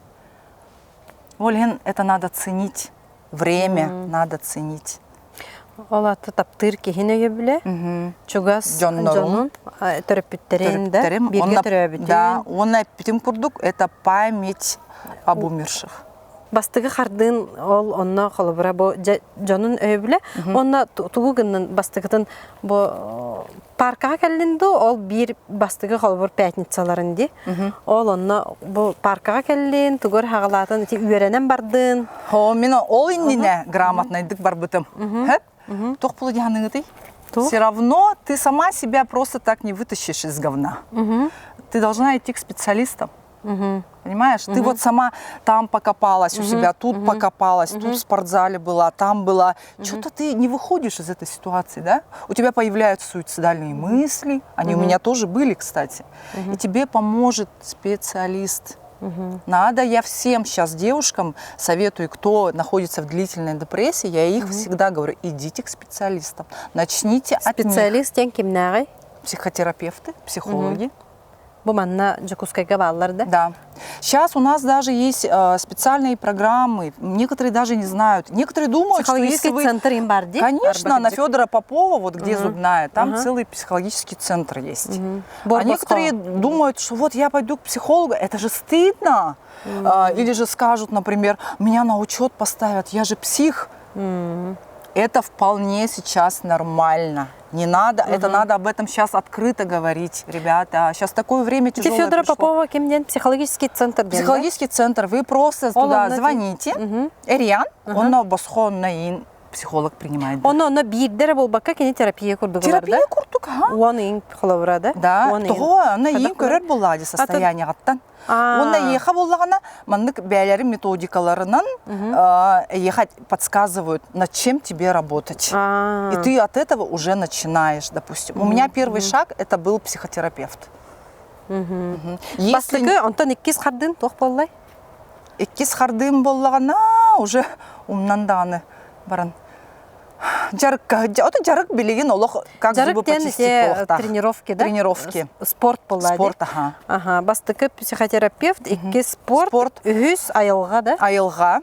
Ол иһин это надо ценить. Время надо ценить. Ол аты таптыыр киһин өйөбүлэ, чугас дьонун, төрөппүттэрин да, бииргэ төрөөбүтүн. Да, уонна эппитим курдук, это память об умерших. Бастыгы хардыын ол онно холобура бу дьонун өйөбүлэ, онно тугу гыннын бастыгытын бу паркаҕа кэллин дуу, ол биир бастыгы холобур пятницаларын ди. Ол онно бу паркаҕа кэллин, тугу хаҕалаатын, ити үөрэнэн бардын. О, мин ол иннинэ грамотнайдык барбытым. Хөп? Туох буолу дьаһаныгытый? Все равно ты сама себя просто так не вытащишь из говна. Ты должна идти к специалистам. Угу. Понимаешь? Угу. Ты вот сама там покопалась у себя, тут угу. покопалась, угу. тут в спортзале была, там была. Угу. Что-то ты не выходишь из этой ситуации, да? У тебя появляются суицидальные мысли, они угу. у меня тоже были, кстати. Угу. И тебе поможет специалист. Угу. Надо, я всем сейчас девушкам советую, кто находится в длительной депрессии, я их угу. всегда говорю, идите к специалистам, начните от них. Специалист кимнээҕий? Психотерапевты, психологи. Угу. Бу манна Дьокуускайга бааллар да? Да. Сейчас у нас даже есть специальные программы. Некоторые даже не знают. Некоторые думают, что если вы... центр им бар ди? Конечно, на Федора Попова, вот где угу. зубная, там угу. целый психологический центр есть. Угу. А некоторые думают, что вот я пойду к психологу, это же стыдно. Угу. Или же скажут, например, меня на учет поставят, я же псих. Угу. Это вполне сейчас нормально. Не надо, угу. это надо об этом сейчас открыто говорить, ребята. Сейчас такое время тяжелое Федора пришло. Попова ким диэн? Психологический центр диэн, Психологический центр. Вы просто Ол туда онно звоните. Угу. Эриан, Ага. онно босхо онно психолог принимает. Онно онно биирдэрэ буолбакка кини терапия курдук ылар да? Терапия курдук, ага. Уон ыйын холобура да? Да, Уон ыйын. тоҕо онно иин Хайдах көрөр буоллаа дии состояниеҕыттан. Уонна эйиэхэ буоллаҕына маннык бэйэлэрин методикаларынан эйиэхэ подсказывают, над чем тебе работать. И ты от этого уже начинаешь, допустим. У меня первый шаг это был психотерапевт. Если Бастакы, онтон иккис хардын туох буоллай? Иккис хардыым буоллаҕына уже умнан даҕаны баран Дьарыкка ото дьарык билигин олох как Дьарык зубы диэн почистить ити буолуохтаах. тренировки, да? Тренировки. Спорт буолла дии. Спорт, аха. Аха, бастакы психотерапевт, иккис спорт, Спорт. үһүс айылҕа да? Айылҕа.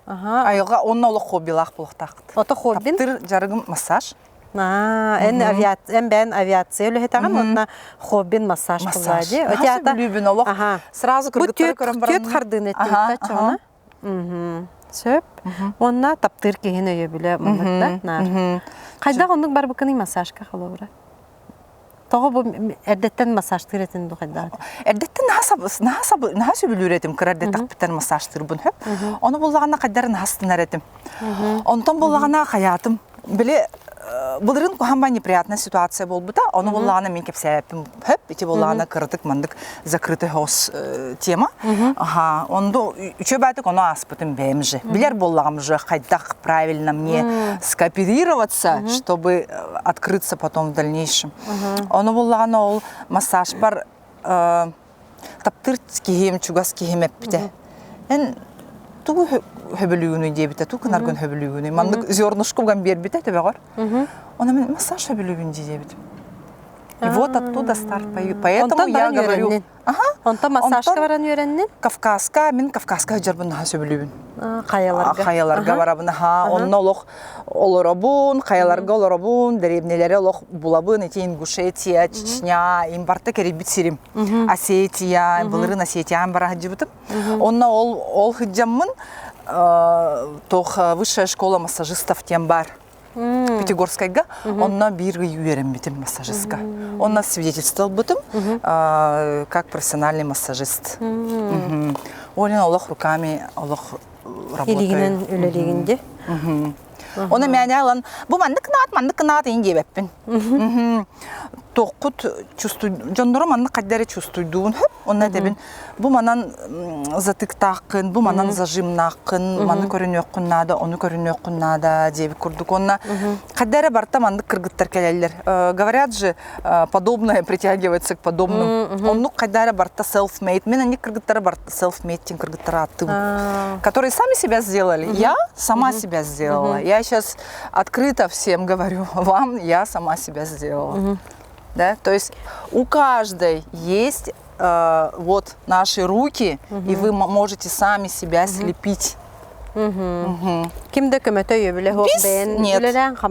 Аха. Айылҕа онно олох хоббилаах буолуохтаахпыт. Ото хоббин? Таптыр дьарыгым массаж. Аа, эн авиация, эн бэйэн авиация үлэһитэҕин уонна хоббин массаж буолла Массаж. дии. Наһаа Оти ата сөбүлүүбүн олох. Аха. Сразу Бу кыргыттары түөрт көрөн түөрт баран. хардыыны Аха, эттибит чоҕуна. Сөп. Уонна таптыыр киһини өйөбүлэ маннык да наар. Хайдах оннук барбыккыный массажка холобура? Тоҕо бу эрдэттэн массажтыыр этин ду хайдах? Эрдэттэн наһаа сөбүлүүр этим кыра эрдэтэхпиттэн массажтыырбын хөп. Ону буллаҕына хайдары наһастынар этим. Онтон буллаҕына хайаатым били былырын куһаҕан неприятная ситуация буолбута ону буллаҕына мин кэпсээппин хөп ити буллаҕына кыратык маннык закрытый хос тема аха ондо үчүгэй баатык ону ааспытым бэйэм же билэр буоллаҕым же хайдах правильно мне скооперироваться чтобы открыться потом в дальнейшем ону буллаҕына ол массажпар таптыыр киһим чугас киһим эппитэ эн. Тугу хөбүлүүгүнүй диэбитэ, ту кынаргын хөбүлүүгүнүй. Маннык зернышко уган биэрбитэ төбөҕөр. Она мен массаж хөбүлүүбүн дии диэбитим. И вот оттуда старт. Поэтому я говорю, Ага. Онтон массажка баран үөрэннин? Кавказка, мин Кавказка сылдьарбын наһаа сөбүлүүбүн. Хайаларга. Хайаларга барабын, аха. Онно олох олоробун, хайаларга олоробун, дэриэбинэлэри олох булабын, ити Ингушетия, Чечня, им барта кэрийбит сирим. Осетия, былырын Осетиян бара сылдьыбытым. Онно ол ол сылдьаммын тох высшая школа массажистов тем бар. Пятигорскайга. Онно биир ый үөрэммитим массажистка. Онно свидетельство ылбытым как профессиональный массажист. Олен олох руками олох работаю. Илигинен үлэлигин де. Оны мэне алан бу маннык наат маннык наат ин диэбэппин. Тоққут чувствуй дьонноро маннык хайдары чувствуйдуун хөп. Онно этэбин бу манан затыктааххын, бу манан зажимнааххын, маны көрүнүөххүн наада, ону көрүнүөххүн наада диэбит курдук. Онно хайда эрэ барта маннык кыргыттар кэлэллэр. Говорят же, подобное притягивается к подобным. Оннук хайда эрэ барта self-made. Мен они кыргыттары барта self-made тин кыргыттары аттым. Которые сами себя сделали. Я сама себя сделала. Я сейчас открыто всем говорю вам, я сама себя сделала. Да? То есть у каждой есть вот наши руки, и вы можете сами себя слепить. Ким да көмөтө өйөбүлэ суох бэйэн Нет,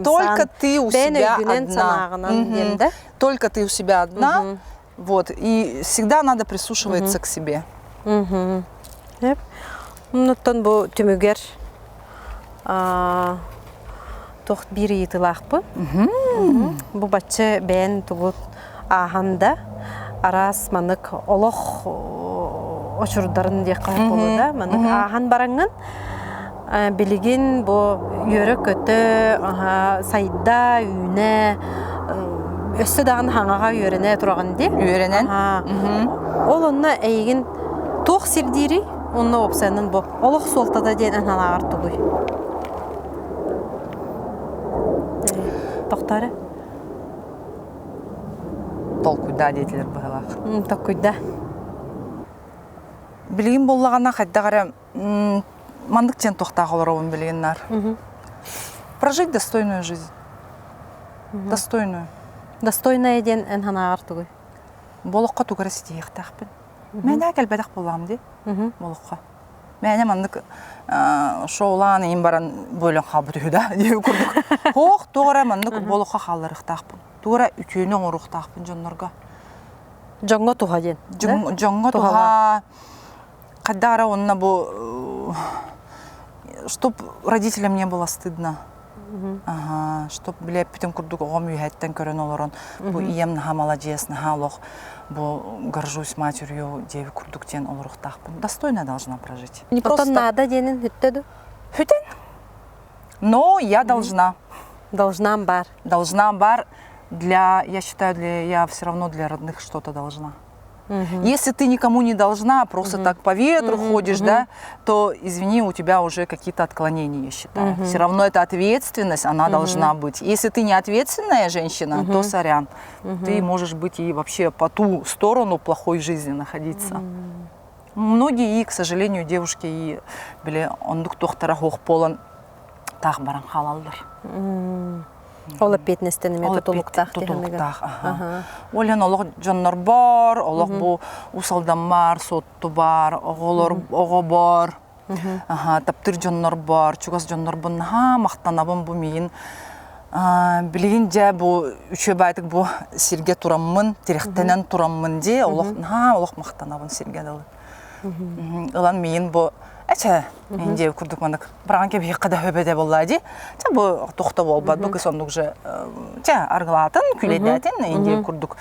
только ты у себя одна. Только ты у себя одна. Вот, и всегда надо прислушиваться к себе. Оннуттан бу түмүгэр туох биир ыйытыылаахпын. Бу бачча бэйэн тугу ааһан да араас манык олох очурдарын диэххэ буолуо да манык ааһан бараҥҥын билигин бу үөрэ-көтө сайда үүнэ өссө даҕаны хаҥаҕа үөрэнэ тураҕын дии үөрэнэн ол онно эйигин туох сирдиирий онно уопсайынан бу олох суолтата диэн аналааҕар тугуй тохтоо Толкуйдаа диэтилэр быһалаах. Толкуйда. Билигин буоллаҕына хайдах эрэ маннык диэн туохтаах олоробун билигин наар. Прожить достойную жизнь. Достойную. Достойная диэн эн санааҕар тугуй? Болоххо тугу эрэ ситиһиэхтээхпин. Мээнэ кэлбэтэх буоллаҕым дии. Болоххо. Мээнэ маннык шоулаан иин баран бөлөн хаалбыт үһү да диэби курдук. Хоох туох эрэ маннык болоххо хаалларыахтаахпын. Туох эрэ үтүөнү оҥоруохтаахпын дьоннорго. Дьоҥҥо туһа диэн. Дьоҥҥо туһа. Хайдах эрэ онно бу чтоб родителям не было стыдно. Ага, чтоб билэппитин курдук оҕом үөһэттэн көрөн олорон бу ийэм наһаа маладьыас, наһаа олох бу горжусь матерью диэби курдук диэн олоруохтаахпын. Достойно должна прожить. Не просто наада диэнин хүттэ ду? Хүтэн. Но я должна. Должна бар. Должна бар для, я считаю, для, я все равно для родных что-то должна. Угу. Если ты никому не должна, просто угу. так по ветру угу. ходишь, угу. да, то, извини, у тебя уже какие-то отклонения, я считаю. Угу. Все равно эта ответственность, она угу. должна быть. Если ты не ответственная женщина, угу. то сорян, угу. ты можешь быть и вообще по ту сторону плохой жизни находиться. Угу. Многие, и, к сожалению, девушки и били оннук туохтара суох буолан таах баран хаалаллар. Ол эппиэтинэстэн эмиэ тутулуктаах тутулуктаах. Ол олох дьоннор бар, олох бу усалдаммар, сотту бар, оҕолор оҕо бар, таптыр дьоннор бар, чугас дьоннорбун наһаа махтанабын бу миин билигин дьэ бу үчүгэй баайтык бу сиргэ тураммын, тирэхтэнэн тураммын дии, олох наһаа олох махтанабын сиргэ дылы. Ылан миин бу эчэ индия курдук манык быраҕан кэбиһиэххэ да хөбөдө буолла дии. Чэ бу тохто буолбат бу кыс оннук же чэ аргылаатын, күлэйдээтин индия курдук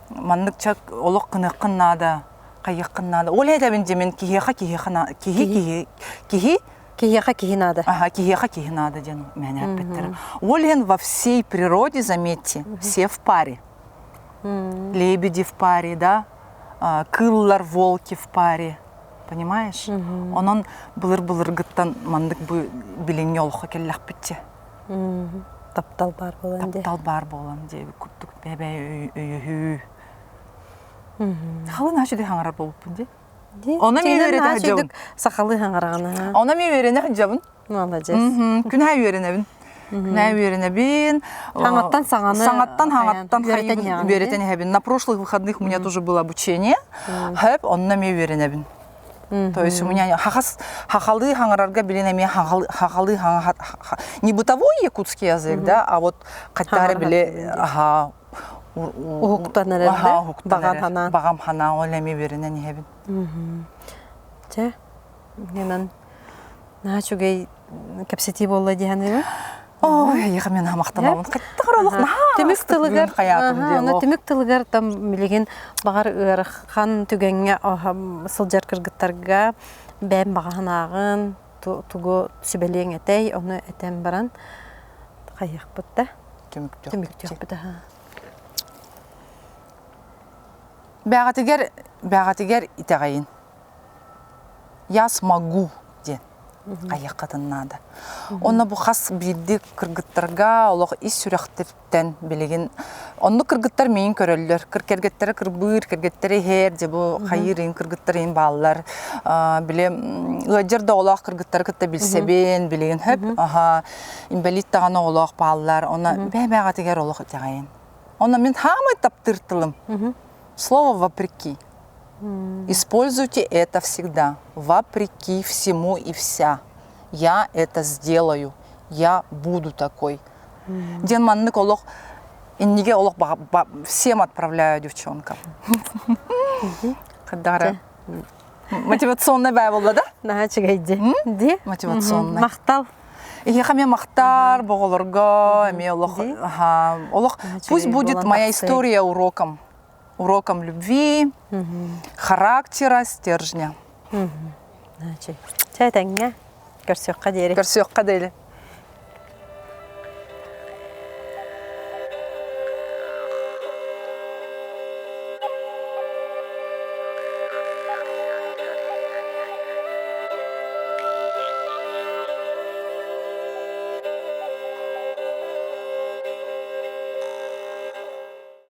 маннык чак олох кыныаххын наада, хайыаххын наада. Ол этэбин дии мин киһиэхэ киһиэхэ киһи киһи киһи Киһиэхэ киһи наада. Ага, киһиэхэ киһи наада диэн мээнэ эппиттэрэ. Ол иһин во всей природе, заметьте, все в паре. Лебеди в паре, да, кыыллар, волки в паре. Понимаешь? Онон былыр-былыргыттан маннык бу билиҥҥи олоххо кэллэхпитчэ. Таптал баар буолан дии. Таптал баар буолан диэбит курдук бэбэ өйөһүү. Халын ачы хаҥарар буолбуппун дии. Онно мен үөрэтэ сылдьабын. Сахалыы хаҥараҕын. Онно мен үөрэнэ сылдьабын. Молодец. Күнэ үөрэнэбин. Күнэ үөрэнэбин. Хаҥаттан саҥаны. Саҥаттан хаҥаттан үөрэтэн иһэбин. На прошлых выходных у меня тоже было обучение. Хөп, онно мен үөрэнэбин. То есть у меня хахас хахалы хаҥарарга билин эмиэ хахалы не бытовой якутский язык, да, а вот хаттары били аха уһуктан эрэр баҕам ханаа баҕам ханаа ол эмиэ үөрэнэн иһэбин. Чэ, инэн наһаа үчүгэй кэпсэтии буолла дии саныыбын. Ой, эйиэхэ мен махтанабын. Хаттаҕар олох наһаа түмүк тылыгар хайаатым диэн. Түмүк тылыгар там билигин баҕар ыарахан түгэҥҥэ сылдьар кыргыттарга бэйэм баҕаһын ааҕын, тугу сүбэлиэҥ этэй, ону этэн баран хайыахпыт да. Түмүктүөхпүт аха. Бэҕэтигэр бэҕэтигэр итэҕэйин. Я смогу диэн айыаххытын наада. Онно бу хас биирдии кыргыттарга олох ис сүрэхтиттэн билигин оннук кыргыттар миин көрөллөр. Кыр кэргэттэрэ кырбыыр, кэргэттэрэ иһэр, дьэ бу хайыыр иин кыргыттар иин бааллар. Били ыалдьар да оҕолоох кыргыттары кытта билсэбин, билигин хөп, аха, инбэлиит даҕаны оҕолоох бааллар. Онно бэйэ-бэйэҕитигэр олох итэҕэйин. Онно мин хаамай таптыыр тылым. Слово вопреки. Используйте это всегда, вопреки всему и вся. Я это сделаю, я буду такой. Диэн маннык олох инниге олох всем отправляю девчонкам. Хаддара. Мотивационный бай болла да? Наһаа үчүгэй ди. Мотивационный. Махтал. Эһиэхэ эмиэ махтар, боҕолорго, эмиэ олох, олох пусть будет моя история уроком. Уроком любви, характера, стержня. Чэ, тэҥҥэ. Көрсүөххэ диэри. Көрсүөххэ диэри.